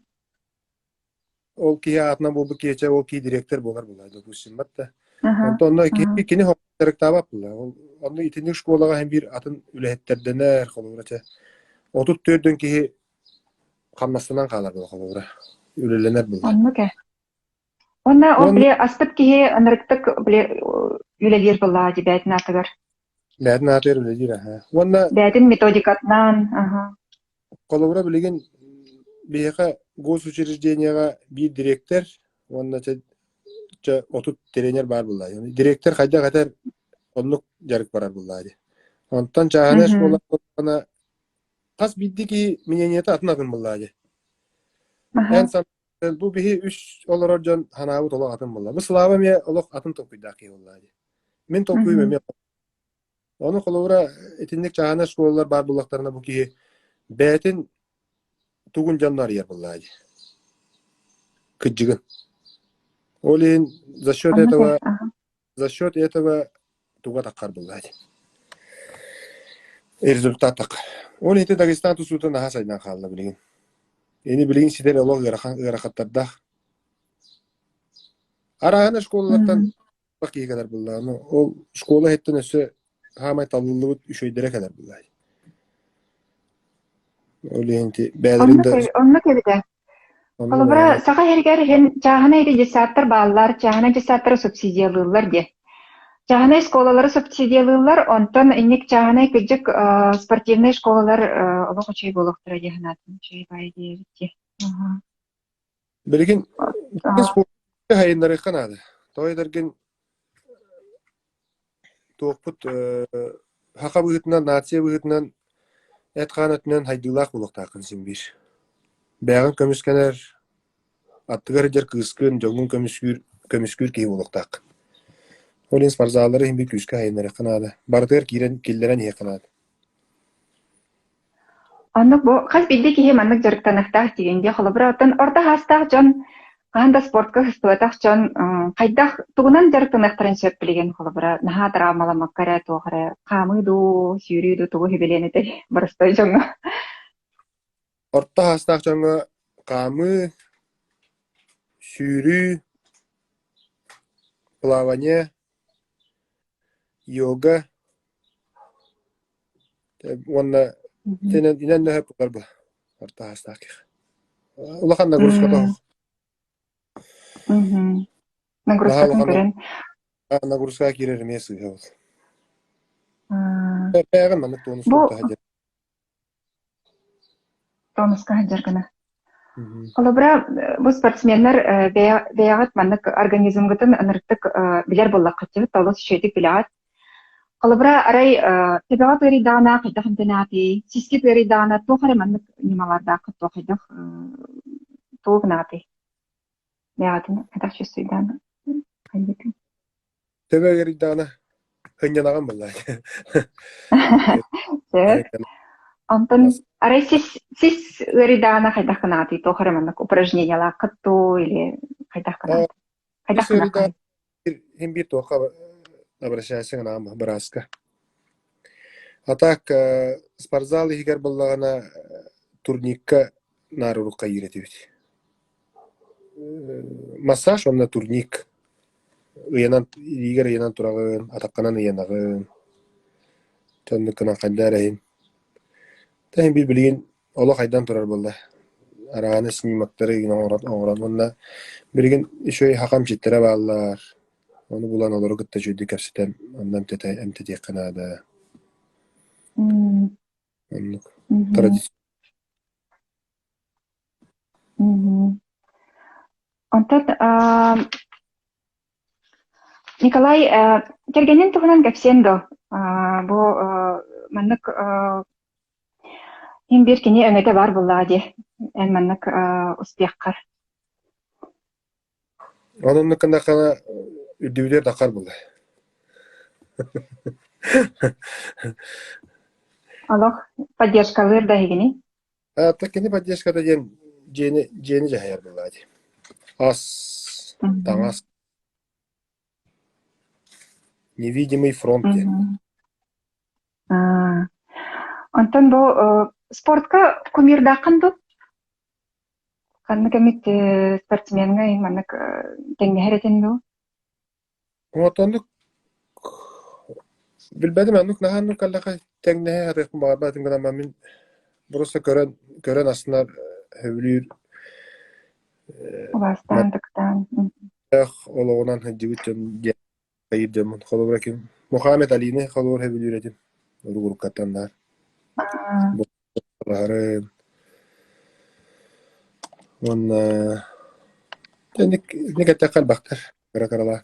ол киһи аатынан буолбут киһи чэ ол киһи директор буолар буолла, допустим, да. Онтон онно кини кини дьарыктаабат буолла. Ол онно итинник школаҕа һин биир атын үлэһиттэрдэнэр, холобура чэ 34 киһи хамнастанан хаалар буолла холобура. Үлэлэнэр буолла. Оннук ээ. Уонна ол Уонна били аспыт киһи ынырыктык били үлэлиир буоллаҕа дии бэйэтин аатыгар. бэйэтин аатыгар үлэлиир аһа. Уонна Бэйэтин методикатынан, аха. Холобура, билигин биһиэхэ госучреждениеҕа биир дириэктэр уонна чэ, чэ 30 тренер баар буолла. Дириэктэр хайдах этэр, оннук дьарык барар буолла дии. Онтон чааһынай школа буоллаҕына, хас биирдии киһи мнениета атын-атын буолла дии. Эн сан бу биһи үс олорор дьон санаабыт олох атын буолла. Бу Слава эмиэ олох атын толкуйдаах киһи буолла дии. Мин толкуйум эмиэ Ону холобура итинник чааһынай школалар баар буоллахтарына бу киһи бэйэтин тугун дьонно арыйар буоллаҕа дии. Кыдьыгын. Ол иһин за счет Оннук этого аха. за счет этого туга таххар буоллаҕа дии. Результат таххар. Ол иһин Дагестан тусуута наһаа сайдан хаалла билигин. Ини билигин ситэр олох ыарахан ыарахаттардаах. Арааһына школалартан киһи кэлэр буоллаҕына, ол школа иһиттэн өссө саамай талыллыбыт үчүгэйдэрэ кэлэр буоллаҕа. Ол иһин ити бэйэлэрин Оннук да оннук эбитэ. оннук Холобура, буолар. Саха сиригэр иһин чааһынай ити детсадтар бааллар, чааһынай детсадтары субсидиялыыллар диye. Чааһынай школалары субсидиялыыллар, онтон инник чааһынай кырдьык спортивнай школалар олох үчүгэй буолуохтара дии санаатым. Үчүгэй баайы диэбит дии. Билигин спортка сайыннарыахха наада. Тоҕо этэргин туохпут саха быһыытынан, нация быһыытынан эт-хаан өттүнэн сайдыылаах буолуохтааххын син биир. Бэйэҕин көмүскэнэр, аттыгар сылдьар кыыскын, дьоҥҥун көмүскүүр, көмүскүүр киһи буолуохтааххын. Ол иһин спортзаллары иһин биир күүскэ сайыннарыахха наада. Барытыгар киирэн киллэрэн иһиэххэ наада. Оннук бу хас биирдии киһи маннык дьарыктаныахтаах диигин дии. Холобура, оттон орто саастаах дьон, хаһан да спортка сыстыбатах дьон хайдах тугунан дьарыктаныахтарын сөп билигин холобура, наһаа травмаламмакка эрэ, туох эрэ хаамыы дуу, сүүрүү дуу тугу сүбэлиэн этэй боростуой дьоҥҥо? Орто саастаах дьоҥҥо хаамыы, сүүрүү, плавание, йога Уонна инэн инэн нөһө путар бу орто саастаах киһи. Улахан нагрузката суох. Наһаа Нагрузкатын улахан көрөн. нагрузкаҕа киирэр эмиэ сыыһа ол. Бэйэҕин маннык тонус Бу курта сылдьар. Тонуска сылдьар гына. Холобура, бу спортсменнар бэйэҕит маннык организмгытын ынырыктык билэр буоллаххытчыбыт, олус үчүгэйдик билэҕит. Холобура, арай төбөҕө ыарыйдаҕына хайдах эмтэнэҕитий, сискит ыарыйдаҕына туох эрэ маннык ньымалардааххыт дуо, хайдах тугу гынаҕытый? Бэйэҕитин хайдах чувствуйдаан хайдыгый? Төбө ыарыйдаҕына сынньанаҕын буоллаҕа. Сөп. Онтон арай сис сис ыарыйдаҕына хайдах гынаҕытый? Туох эрэ маннык упражнениялааххыт дуу или хайдах гынаҕытый? Хайдах Сис ыарыйдаҕына гынаххыный? Син биир туохха обращайся гынаҕын бырааска. А так спортзал иһигэр буоллаҕына турникка наар урукка иир этибит. Массаж уонна турник. Ыйанан илиигэр ыйанан тураҕын, атаххынан ыйанаҕын. Оннук гынан хайда эрэ иһин. Тэһин биир билигин олох айдан турар буолла. Арааны снимоктары игин оҥорон оҥорон уонна билигин үчүгэй саха эмчиттэрэ бааллар. Ону булан олору кытта үчүгэйдик кэпсэтэн онно эмтэтэ эмтэтиэххэ наада. М. Оннук. Мгм. Традиция. Мгм. Онтон аа, Николай, э, кэргэнин туһунан кэпсиэн дуо? Аа, бу э, маннык э, син биир кини өҥөтө баар буоллаҕа дии, эн маннык э, успеххар. Онон гыннаххына үрдүбүтүгэр таххар буолла. Олох поддержкалыыр да эһигини? А так кини поддержката диэн дьиэни дьиэни дьаһайар буоллаҕа дии. Ас, Мгм. таҥас, невидимый фронт диэн. Мгм. Аа. Онтон бу э, спортка кумирдааххын дуу? Ханнык эмит э, спортсмеҥҥа маннык э, тэҥнэһэр этин дуу? Вот оннук билбэтим оннук наһаа оннук кэллэхэ тэҥнэһэ сатыахпын баҕарбатым гынан мин просто көрөн көрөн астынар сөбүлүүр Убаастаан, тыктаан. олоҕунан сылдьыбыт дьон диэн хайыыр дьоммун. Холобура ким Мухаммед Алины холобур сөбүлүүр этим. Уругуруккаттан наар. Аа. Баһарын уонна инник инник эттэххэ элбэхтэр кыра-кыралаан.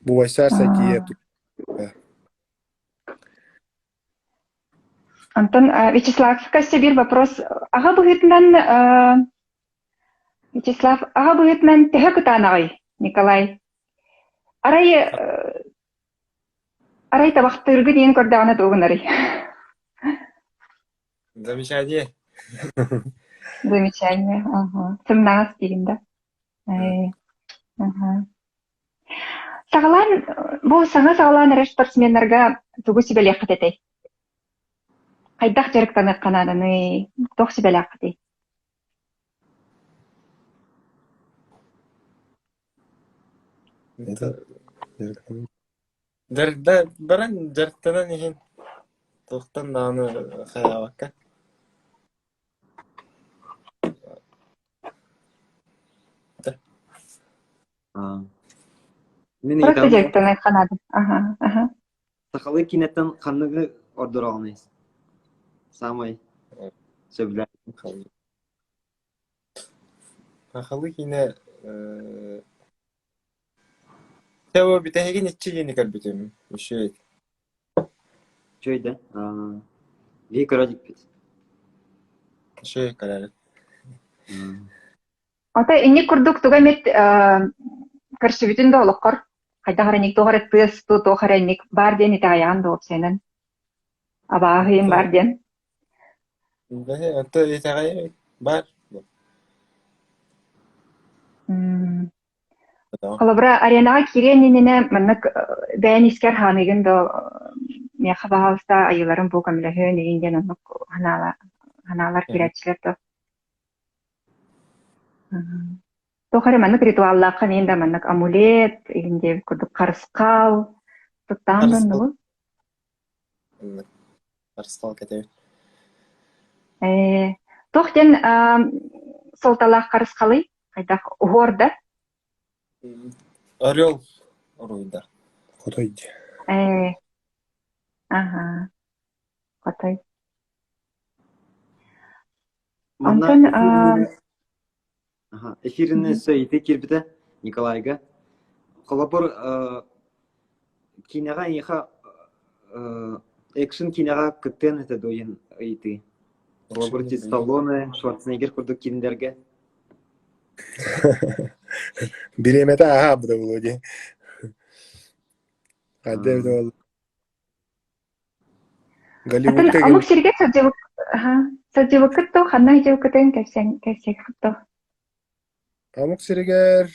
Бувайсар Сайтиев Антон Вячеслав өссө биир вопрос. Аҕа быһыытынан Вячеслав аҕа быһыытынан төһө кытаанаҕый, Николай? Арай арай табахтыыргы диэн көрдөҕүнэ тугу гынарый? Замечание. Замечание, ага. Сымнаҕас диигин да? Э, ага. Саҕалаан, бу саҥа саҕалаан эрэр спортсменнарга тугу сүбэлиэххит этэй? Хайдах дьарыктаныахха нааданый? Туох сүбэлээххитий? Дьарыкта баран дьарыктанан иһин туохтан даҕаны хайаабакка. Мин Просто ыйытабын дьарыктаныахха наада. Аха, аха. Сахалыы киинэттэн ханныгы ордороҕунуй? Саамай сөбүлээн. Сахалыы киинэ Чэ, бу бүтэһигин иччи диэни көрбүтүм. Үчүгэй. Үчүгэй да? Биһи көрө иликпит. Үчүгэй көрөбүт. Ата инник курдук туга эмит көрсүбүтүн да олоххор хайдах эрэ инник туох эрэ тыас туу туох эрэ инник баар диэн итэҕэйэҕин да уопсайынан абааһыйым баар диэн. Бэһи, онто итэҕэйэ баар. М Холобура, аренаҕа киириэн иннинэ маннык бэйэн искэр хааныгын да миэхэ баҕалыста айыыларым бу көмөлөһүөн игин диэн оннук санаалар киирээччилэр да. Туох эрэ маннык ритуаллааххын иһин да маннык амулет игин диэбит курдук харысхал туттаан да оннугун? Харысхал кэтэбит. Ээ, туох диэн суолталаах харысхалый? Хайдах уһуор да? Орел уруйда. Хотой дии. Ээ, аха, хотой. Манна Онтон эфир Аха, эфирини өссө ыйытыы киирбитэ Николайга. Холобур, киинэҕэ эйиэхэ экшн киинэҕэ кыттыан этэ дуо диэн ыйытыы. Холобур, Сталлоне, Шварценеггер курдук киинэлэргэ. Бириэмэтэ ааһа буолуо дии. Хайда эбитэ буолла. Атын Голливудка омук сиригэр сылдьыбыт сылдьыбыккыт дуу, ханна сылдьыбыккытын кэпсээн кэпсиэххит дуу? Омук сиригэр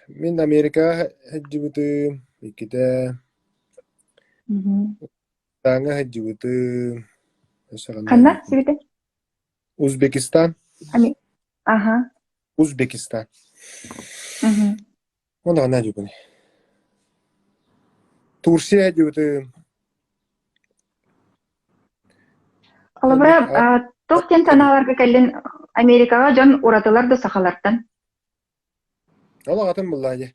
мин Америкаҕа сылдьыбытым иккитэ, Узбекистаҥҥа сылдьыбытым, өссө ханна Ханна сылдьыбытым? сибитэ? Узбекистан. Ами Аха. Узбекистан. Уонна ханна сылдьыбытый? Турция сылдьыбытым. Холобура, туох диэн санааларга кэллин Америкаҕа дьон уратылар да сахалартан? Ол аҕатын буллаа дии.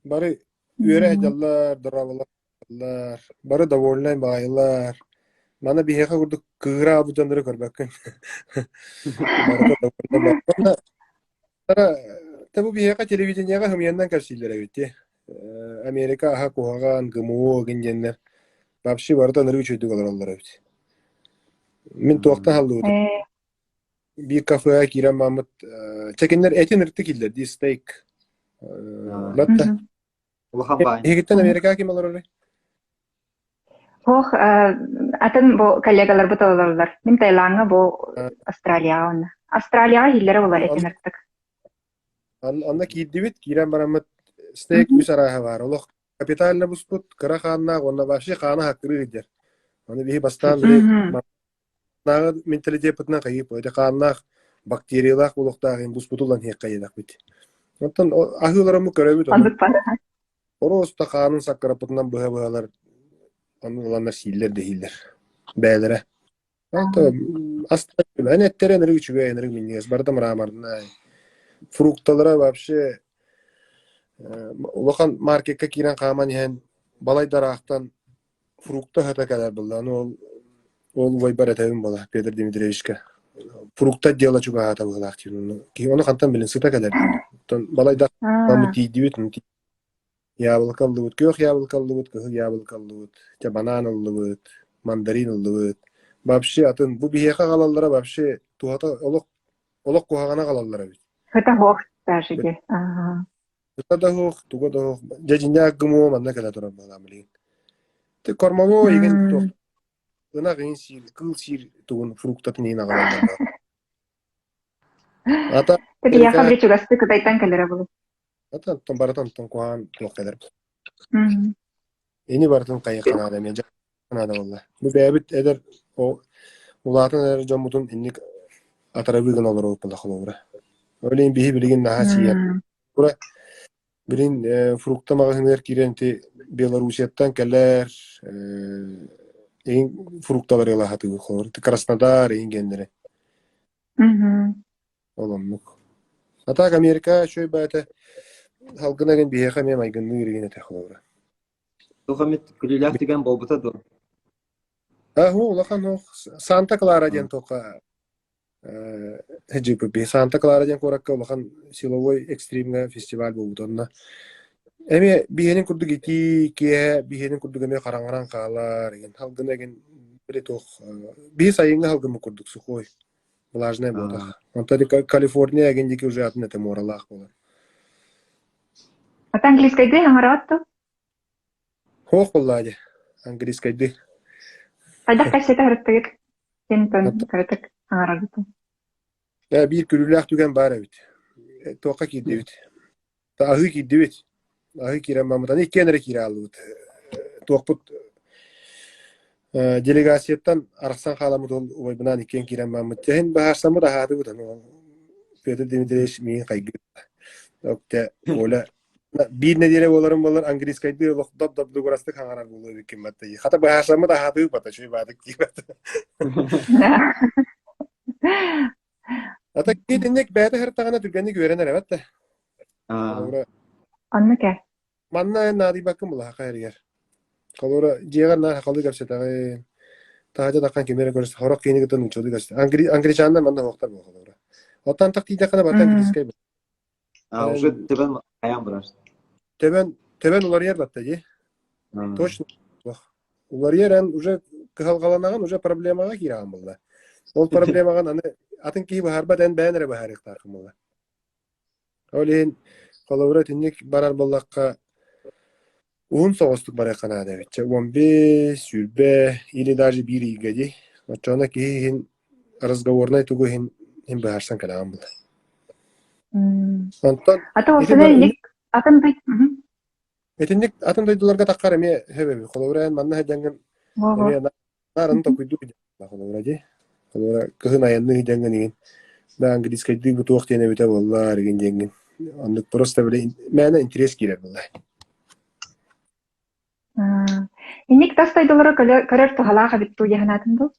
Бары үөрэ сылдьаллар, дорооболор, бары довольнай баҕайылар. Маны биһиэхэ курдук кыыһыраабыт дьоннору көрбөккүн. Барыта довольнай. Бу биһиэхэ телевидениеҕэ хымыйаннан кэпсииллэр эбит дии. Америка аһа куһаҕан, ГМО гин диэннэр вообще барыта ынырык үчүгэйдик олороллор эбит. Мин туохтан аһыллыбытым биир кафеҕа киирэн бараммыт чэ кинилэр этин ырытык ииллэр дии стейк. Батта. Улахан баай. Эһигиттэн Америкаҕа ким олорорый? Ох, атын бу коллегаларбыт олороллор. Мин Таилаҥҥа бу Австралияҕа уонна. Австралияҕа иһиллэрэ буолар этин ырытык. Онно киирдибит, киирэн бараммыт стейк үс арааһа баар. Олох капитально буспут, кыра хааннаах уонна вообще хаана хаккырыы сылдьар. Аны биһи бастаан били маннааҕы менталитеппытынан хайыы ити хааннаах бактериялаах буолуохтаах иһин буспуту ылан иһиэххэ диэтэхпит. Оттон аһыыларыммы көрөбүт ону. Ороста хаанын саккыраппытынан быһа-быһалар ону ыланнар сииллэр дэһииллэр бэйэлэрэ. Астара эттэрэ ынырык үчүгэй, ынырык минньигэс, барыта мраморнай. Фрукталара вообще улахан маркетка киирэн хааман иһэн балайда ыраахтан фрукта аһата кэлэр буолла. Аны ол ол убайбар этэбин буола Петр Дмитриевичка. Фрукта отдела чугаһаата быһыылаах диир. Киһи ону хантан билин сыта кэлэр диир. Оттон балайда тиийдибит, Яблоко ыллыбыт, күөх яблоко ыллыбыт, кыһыл яблоко ыллыбыт, чэ банан ыллыбыт, мандарин ыллыбыт. Вообще атын бу биһиэхэ аҕалаллара вообще туһата олох олох куһаҕана аҕалаллар эбит. Сыта суох даже дии. Аха. Сыта да суох, туга да суох. Дьэ дьиҥнээх ГМО манна кэлэ турар буолаам билигин. Ты кормовой игин туох ынах иһин сиир, кыыл сиир тугун фруктатын иһин аҕалаллар. Ата Биһиэхэ били чугастыы Кытайтан кэлэрэ буолуо. Ата оттон барытын оттон куһаҕан туох кэлэр. Ини барытын хайыахха наада эмиэ дьа наада буолла. Бу бэйэбит эдэр улаатан эрэр дьоммутун инник атарабыы гына олоробут буолла холобура. Ол иһин биһи билигин наһаа сиийэр. Тура билин фрукта маҕаһыыныгар киирэн ити Белоруссияттан кэлэр эҥин фрукталары ыла сатыыбыт холобура. Краснодар эҥин гэннэрэ. Ол оннук. А так Америка үчүгэй баайта салгына гин биһиэхэ эмиэ майгынныыр игин этэ холобура. Туох эмит күлүүлээх түгэн буолбута дуо? Аһу улахан ох Санта Клара диэн туохха ЖПП Санта Клара диэн куоракка улахан силовой экстримҥа фестиваль буолбут онно эмиэ биһиэнин курдук итии киэһэ биһиэнин курдук эмиэ хараҥаран хаалар игин салгына игин били туох биһи сайыҥҥы салгыммыт курдук сухой Влажная буолбатах. Онтон Калифорния эгин диэки уже атын этэ муоралаах буолар. Ата английскайдыы хаҥараҕыт дуо? Суох буоллаа дии. Английскайдыы. Хайдах кэпсэтэ сырыттыгыт? Син кыратык хаҥараргыт. Ээ, биир күлүүлээх түгэн баар эбит. Туохха киирдибит? Аһыы киирдибит. Аһыы киирэн барбыт. Аны иккиэн эрэ киирэ хааллыбыт. Туохпут делегацияттан арахсан хааламмыт ол убайбынаан иккиэн киирэн бараммыт. Дьэһин быһаарсаммыт аһаатыбыт. Аны Петр Дмитриевич миигин хайгыыр. Октэ, Оля биир нэдиэлэ буоларын буоллар английскайдыы олох доп-доп хаҥарар буолуо эбиккин батта. Хата быһаарсаммыт аһаатыбыт бата, үчүгэй баатык диибэт. Ата итинник бэйэтэ сырыттаҕына түргэнник үөрэнэр эбэт да. Холобура, Оннук ээ. манна эн наадыйбаккын булаха эригэр. Холобура, дьиэҕэр наар сахалыы кэпсэтэҕин, таһырдьа таххан кими эрэ көрүс, сорох киһини кытта нууччалыы кэпсэтэ. Англи англичаннар манна суохтар буо холобура. Оттон антах тиийдэххинэ барыта английскай А, уже төбөн хайаан барар. Төбөн төбөн уларыйар батта дии. Точно уларыйар эн уже кыһалҕаланаҕын уже проблемаҕа киирэҕин буолла. Ол проблемаҕын аны атын киһи быһаарбат эн бэйэн эрэ быһаарыахтааххын буолла. Ол иһин холобура итинник барар буоллахха уһун соҕустук барыахха наада эбит. Чэ 15, 20 или даже биир ыйга дии. Оччоҕуна киһи иһин разговорнай тугу иһин иһин быһаарсан кэлэҕин буолла. Онтон Ата уопсайынан инник атын Итинник атын дойдуларга таххар эмиэ сөп эбит. Холобура, эн манна сылдьаҥҥын эмиэ наар толкуйдуу сылдьаҕын холобура дии. Холобура, кыһын айанныы сылдьаҥҥын игин да английскайдыы бу туох диэн эбитэ буоллар игин диэҥҥин. Оннук просто били мээнэ интерес киирэр буолла. Инник тас дойдулары көрөр туһалаах эбит дуу диэн санаатым дуу?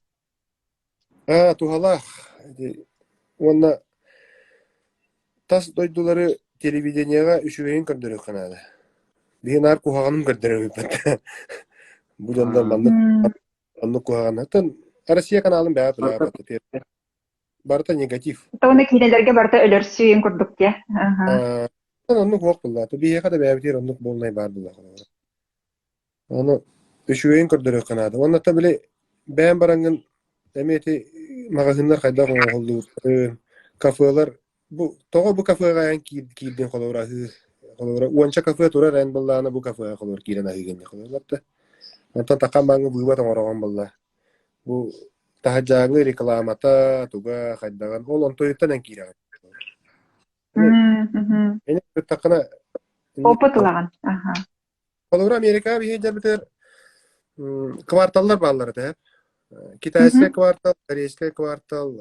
Аа, туһалаах. Ити уонна тас дойдулары телевидениеҕа үчүгэйин көрдөрүөххэ наада. Биһи наар куһаҕанын көрдөрөбүт. Бу дьоннор маннык оннук куһаҕан. Оттон Россия каналын бэйэ тулаабат. Барыта негатив. Тоҕо киинэлэргэ барыта өлөрсүү курдук дии. Аха. Оннук суох буоллаата. Биһиэхэ да бэйэбитигэр оннук буолнай баар буоллаҕа. Ону үчүгэйин көрдөрүөххэ наада. Уонна та били бэйэм бараҥҥын эмиэ ити маҕаһыыннар хайдах оҥоһуллубуттарын, кафелар бу тоҕо бу кафеҕа эн киирдин холобура аһыы холобура уонча кафе турар эн быллаана бу кафеҕа холобура киирэн аһыыгын дии холобура да. Онтон такам бааҥҥа быыбат оҥороҕун буолла. Бу таһырдьааҥҥы рекламата туга хайдаҕын ол онтуйуттан эн киирэҕин. Эн кыттаххына Опыт ылаҕын. Аха. Холобура, Америкаҕа биһиги дьарбытыгар кварталлар бааллар этэ. Китайскай квартал, корейскай квартал,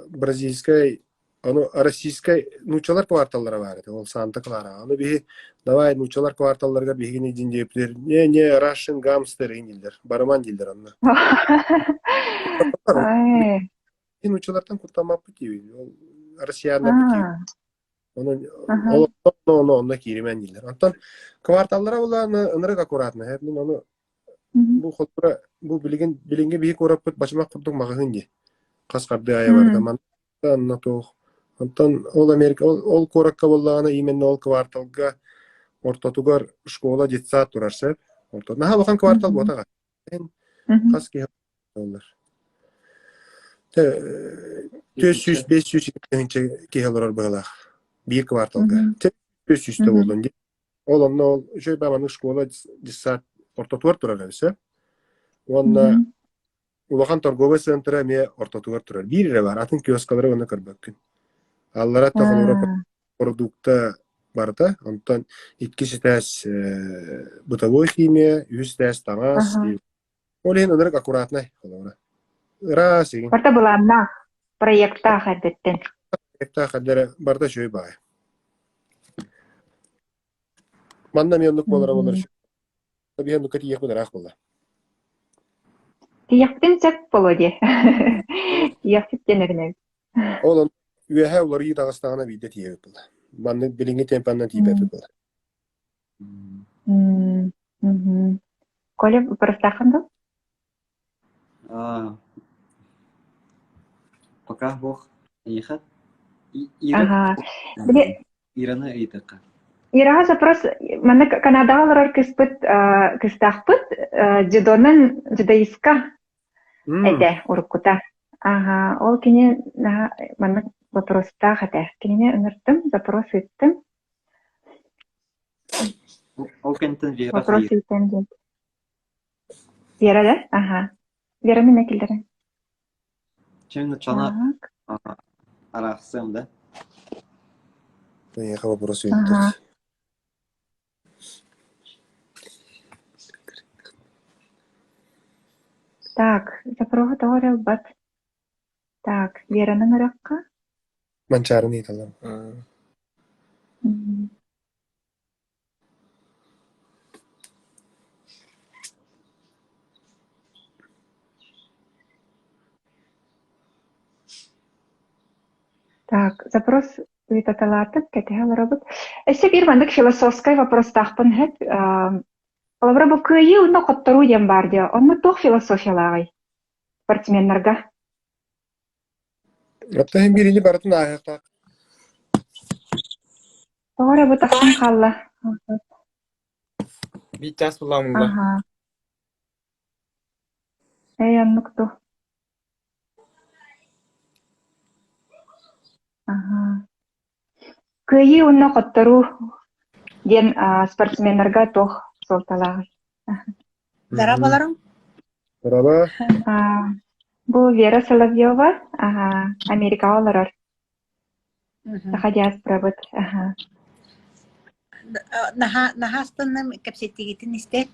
бразильскай, ону российскай нууччалар кварталлара баар этэ, ол Санта-Клара. Ону биһи давай нууччалар кварталларыгар биһигини дьин диэбитигэр не не Russian gangster дииллэр, барыман дииллэр онно. Нууччалартан куттаммаппыт диибин, ол россияннарбыт диибин. Онон ону онно кииримэн дииллэр. Онтон кварталлара булааны ынырык аккуратно. Мин ону бу холбура бу билигин билиҥҥи биһи куораппыт бачымах курдук маҕаһыын дии. Хас хардыы аайы барда. Манна онно туох. Онтон ол Америка ол, ол куоракка буоллаҕына именно ол кварталга ортотугар школа детсад турар сөп. Орто наһаа улахан квартал буотаҕа. Хас киһи Олор. 400 500 тыһыынча киһи олорор быһыылаах биир кварталга. 400 да буоллун дии. Ол онно ол үчүгэй баҕаны школа десант ортотугар турар эбит Уонна улахан торговай центра эмиэ ортотугар турар. Биир эрэ баар, атын киоскалары уонна көрбөккүн. Аллара холобура продукта барыта, онтон иккис этээс бытовой химия, үһүс этээс таҥас, Ол иһин ынырык аккуратнай холобура. Ыраас игин. Барыта былааннаах, проектаах эрдэттэн. Проектаах эрдэрэ барыта үчүгэй баҕайы. Манна эмиэ оннук буолара буолар үчүгэй. Биһи оннукка тиийиэхпит ыраах буолла. Тиийэхпитин сөп буолуо диэ. Тиийэхпит диэн эрэнэбит. Ол үөһэ уларыйыы таҕыстаҕына биирдэ тиийэбит буолла. Маннык билиҥҥи темпанан тиийбэппит буолла. Мгм. Коля, бырастааххын дуу? А, пока бог эйиэхэ Ира Аһаа. Били Ираны ыйытыахха. Ираҕа запрос манна Канадаҕа олорор кыыспыт кыыстаахпыт дзюдонан дзюдоистка этэ уруккута. Аһаа, ол кини наһаа маннык вопростаах этэ. Кинини ыҥыртым, запрос ыыттым. Ол кэнниттэн Вера Вопрос ыйтан диэн. Вера да? Аха. Вера мин киллэрин. Чем начала арахсыам да? Эйиэхэ вопрос ыйыттар. Так, запроһу тоҕо эрэ ылбат. Так, Вераны ыҥырыахха. Манчаарыны ыйыталлар. Так, запрос ыытаталаатым, кэтэһэ олоробут. Өссө биир маннык философскай вопростаахпын сөп. Холобура, бу кыайыы уонна хотторуу диэн баар дии. Онно туох философиялааҕый спортсменнарга? Оттон иһин биириини барытын ааһыахтаах. Тоҕо эрэ бу тахсан хаалла. Биир чаас булаамылла. Аха. Эй, оннук дуу. Аха. Кыайыы уонна хотторуу диэн спортсменнарга туох суолталааҕый? Дорооболоруҥ. Дорообо. Бу Вера Соловьева, Америкаҕа олорор. Саха диаспорабыт. Наһаа наһаа астынным кэпсэтиигитин истэн.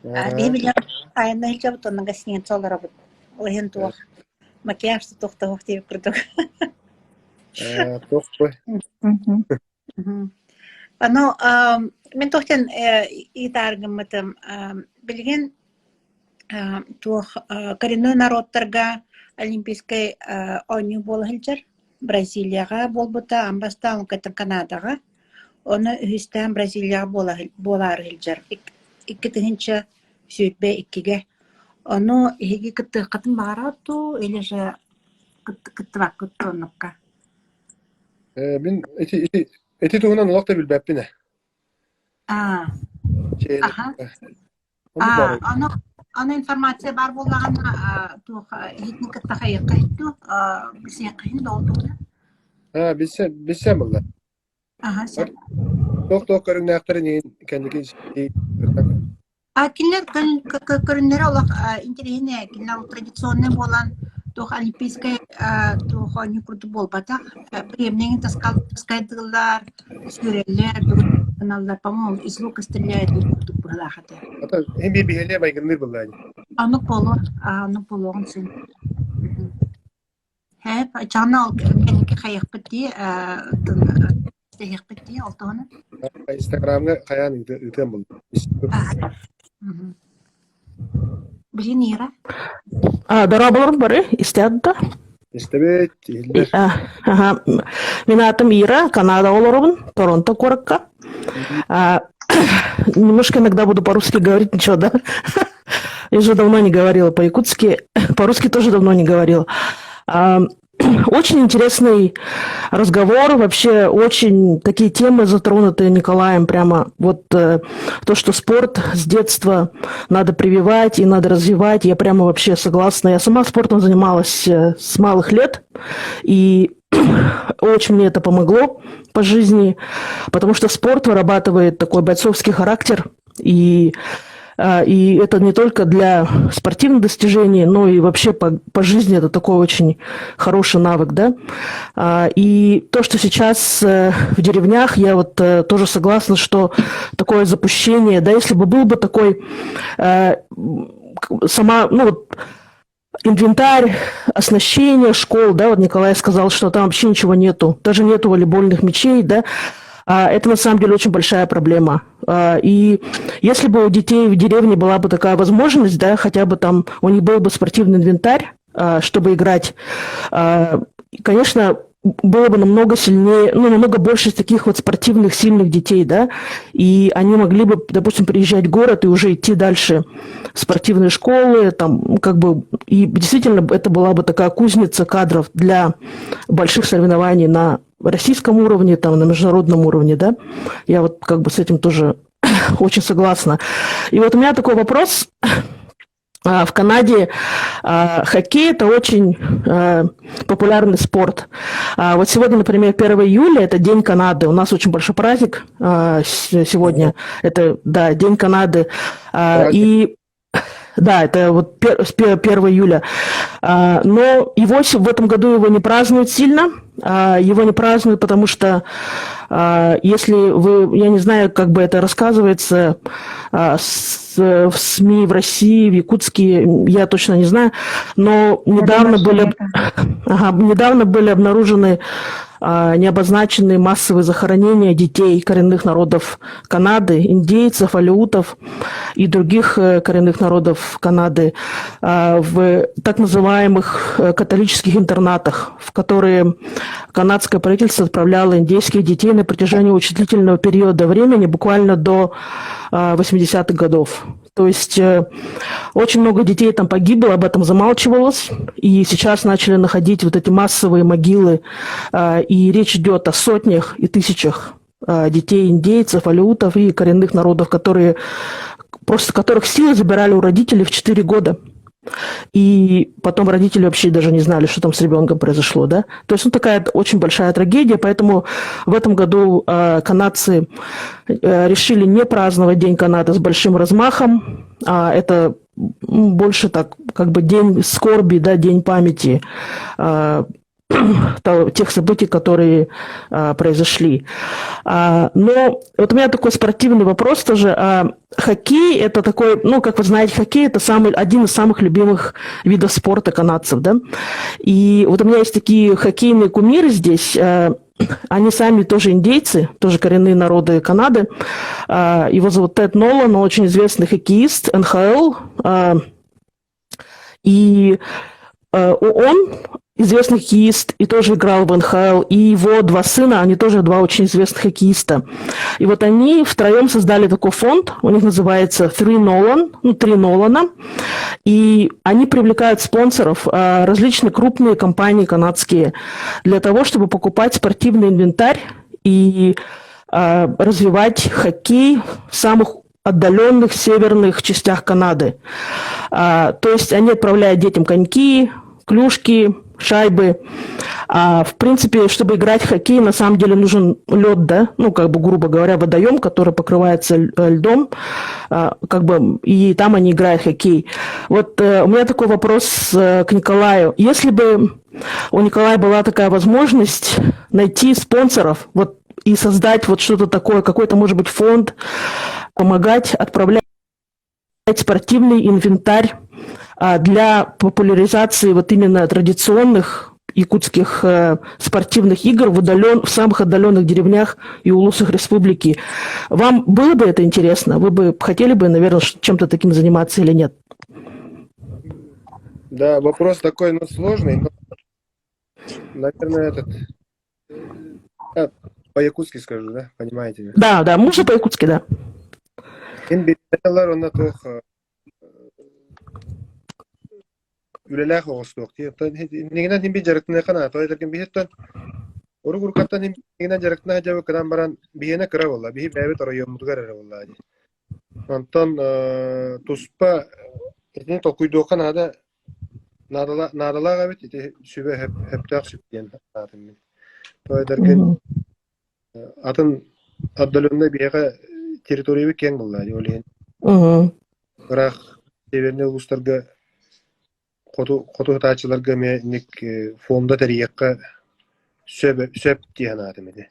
Биһи билэр айанна сылдьабыт онно гостиница олоробут. Ол иһин туох макияж туох туох диэбит курдук. Туох бу? Ону мин туох диэн ыытаар гыммытым билигин туох коренной народтарга. Олимпийскай оонньуу буола сылдьар. Бразилияҕа буолбута, аан бастаан ол кэнниттэн Канадаҕа. Ону үһүстээн Бразилияҕа буола буолаары сылдьар. 2022-гэ. Ону эһиги кыттыаххытын баҕараҕыт дуу или же кыттыбаккыт дуу оннукка? Мин ити ити ити туһунан олох да билбэппин ээ. Аа, аха. Оннук баар Аа, эбит. ону ону информация баар буоллаҕына, туох иһитин кытта хайыахха иһит дуу, билсиэххэ иһин да ол туһунан? Аа, билсэ билсэм ылла. Аха, сөп. Туох-туох көрүҥнээхтэрин иһин кэнники А кинилэр көрүннэрэ олох интэриэһинэй, кинилэр ол традиционнай буолан туох олимпийскай туох оонньуу курдук буолбатах. Приемнигин таскайдыыллар, сүүрэллэр, гыналлар, по-моему, из лука стреляют курдук быһыылаах этэ. Ата иһин биир биһиэлиэ майгынныыр буоллаа дии. Оннук буолуо, оннук буолуоҕун син. Һээп, чаана ол кэнники хайыахпыт дии, тэһиэхпит дии, ол туһунан. Инстаграмҥа хайаан ыытыам буолла. Билин Ира. Дорооболорум бары, истэт да? Истэбит, иһиллэр. Ага. Мин аатым Ира, Канада олоробун, Торонто куоракка. Немножко иногда буду по-русски говорить, ничего, да? Я уже давно не говорила по-якутски, по-русски тоже давно не говорила. Очень интересный разговор, вообще очень такие темы затронутые Николаем, прямо вот то, что спорт с детства надо прививать и надо развивать, я прямо вообще согласна. Я сама спортом занималась с малых лет, и очень мне это помогло по жизни, потому что спорт вырабатывает такой бойцовский характер, и это не только для спортивных достижений, но и вообще по жизни это такой очень хороший навык, да. И то, что сейчас в деревнях, я вот тоже согласна, что такое запущение, да, если бы был бы такой сама, ну вот, инвентарь, оснащение школ, да, вот Николай сказал, что там вообще ничего нету, даже нету волейбольных мячей, да, это на самом деле очень большая проблема. И если бы у детей в деревне была бы такая возможность, да, хотя бы там у них был бы спортивный инвентарь, чтобы играть, конечно, было бы намного сильнее, ну, намного больше таких вот спортивных сильных детей, да, и они могли бы, допустим, приезжать в город и уже идти дальше в спортивные школы, там, как бы, и действительно это была бы такая кузница кадров для больших соревнований на российском уровне, там, на международном уровне, да, я вот как бы с этим тоже очень согласна. И вот у меня такой вопрос. В Канаде хоккей – это очень популярный спорт. Вот сегодня, например, 1 июля – это День Канады. У нас очень большой праздник сегодня. Это, да, День Канады. И да, это вот 1 июля. Но его в этом году его не празднуют сильно. Его не празднуют, потому что если вы, я не знаю, как бы это рассказывается в СМИ в России, в Якутске, я точно не знаю, но недавно были, ага, недавно были обнаружены необозначенные массовые захоронения детей коренных народов Канады, индейцев, алеутов и других коренных народов Канады в так называемых католических интернатах, в которые канадское правительство отправляло индейских детей на протяжении очень длительного периода времени, буквально до 80-х годов. То есть очень много детей там погибло, об этом замалчивалось. И сейчас начали находить вот эти массовые могилы. И речь идет о сотнях и тысячах детей индейцев, алеутов и коренных народов, которые просто которых силой забирали у родителей в 4 года. И потом родители вообще даже не знали, что там с ребенком произошло, да. То есть, ну, такая очень большая трагедия, поэтому в этом году канадцы решили не праздновать День Канады с большим размахом, а это больше так, как бы день скорби, да, день памяти тех событий, которые произошли. Но вот у меня такой спортивный вопрос тоже. Хоккей – это такой, ну, как вы знаете, хоккей – это самый, один из самых любимых видов спорта канадцев, да? И вот у меня есть такие хоккейные кумиры здесь. Они сами тоже индейцы, тоже коренные народы Канады. Его зовут Тед Нолан, он очень известный хоккеист НХЛ. И он известный хоккеист и тоже играл в НХЛ, и его два сына, они тоже два очень известных хоккеиста. И вот они втроем создали такой фонд, у них называется Three Nolan, ну, Три Нолана, и они привлекают спонсоров, различные крупные компании канадские, для того, чтобы покупать спортивный инвентарь и развивать хоккей в самых отдаленных северных частях Канады. То есть они отправляют детям коньки, клюшки, шайбы. В принципе, чтобы играть в хоккей, на самом деле нужен лед, да, ну, как бы, грубо говоря, водоем, который покрывается льдом, как бы, и там они играют в хоккей. Вот у меня такой вопрос к Николаю. Если бы у Николая была такая возможность найти спонсоров, вот, и создать вот что-то такое, какой-то, может быть, фонд, помогать отправлять спортивный инвентарь для популяризации вот именно традиционных якутских спортивных игр в самых отдаленных деревнях и улусах республики. Вам было бы это интересно? Вы бы хотели бы, наверное, чем-то таким заниматься или нет? Да, вопрос такой, ну, сложный, но, наверное, этот... По-якутски скажу, да? Понимаете? Да, можно по-якутски, да. Мин билэлэр онно туох үлэлээх оҕустуох дии. Оттон иннигинэн син биир дьарыктаныахха наада. Тоҕо диэтэргин биһиттэн урук уруккаттан иннигинэн дьарыктана сылдьабыт гынан баран биһиэнэ кыра буолла. Биһи бэйэбит оройуоммутугар эрэ буолла дии. Онтон туспа итини толкуйдуохха наада наадалаах эбит ити сүбэ сөптөөх сүбэ диэн санаатым мин. Тоҕо диэтэргин атын отдаленный биһиэхэ территориябыт киэҥ буолла дии ол иһин ыраах северный улуустарга хоту хоту сытааччыларга эмиэ инник фонда тэрийиэххэ сөп сөп дии санаатым ити.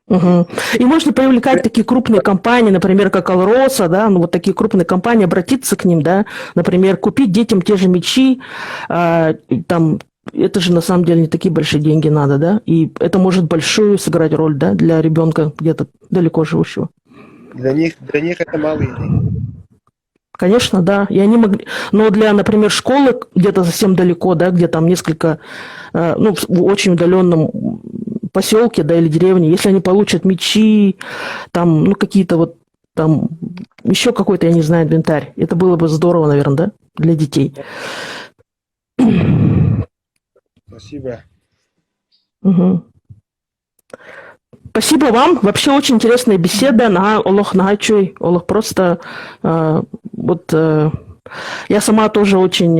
Угу. И можно привлекать такие крупные компании, например, как Алроса, да, ну вот такие крупные компании, обратиться к ним, да, например, купить детям те же мячи, там, это же на самом деле не такие большие деньги надо, да, и это может большую сыграть роль, да, для ребенка где-то далеко живущего. Для них это малые деньги. Конечно, да. И они могли... Но для, например, школы где-то совсем далеко, да, где там несколько, ну, в очень удаленном поселке, да, или деревне, если они получат мячи, там, ну, какие-то вот там, еще какой-то, я не знаю, инвентарь, это было бы здорово, наверное, да, для детей. Спасибо. Угу. Спасибо вам. Вообще очень интересная беседа. На олох наһаа үчүгэй. Олох просто вот я сама тоже очень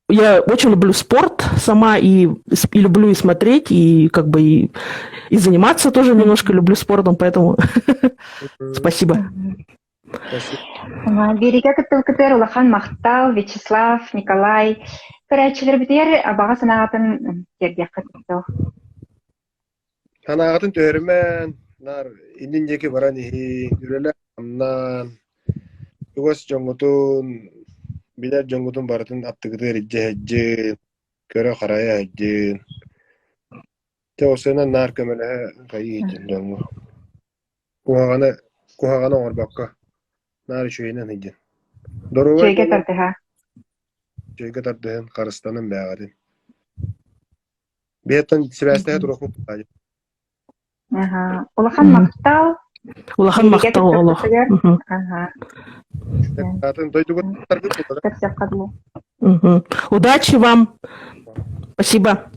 я очень люблю спорт сама и люблю и смотреть, и как бы и заниматься тоже немножко люблю спортом, поэтому спасибо. Спасибо. Биэриигэ кыттыбыккытыгар улахан махтал, Вячеслав, Николай. Көрөөччүлэрбитигэр баҕа санааҕытын тиэрдиэххит дуо? Санааҕытын түһэримэн, наар иннин диэки баран иһин, үлэлээн-хамнаан, чугас дьоҥҥутун, билэр дьоҥҥутун барытын аттыгытыгар илдьэ сылдьын, көрө-харайа сылдьын. Дьэ, осуонан наар көмөлөһө хайыы сылдьын дьоҥҥо. Куһаҕаны, куһаҕаны оҥорбокко, наар үчүгэйинэн сылдьын. Доруобай Үчүгэйгэ буолуҥ, тардыһа. үчүгэйгэ тардыһын, харыстанын бээҕитин. Биһиэттэн сибээстэһэ туруохпут Аха. Улахан махтал. Улахан Биэриигэ махтал олох. кыттыбыккытыгар. Мгм. Аха. Атын дойдугуттаргыт Көрсөххө дылы. Мгм. Удачи вам. Спасибо.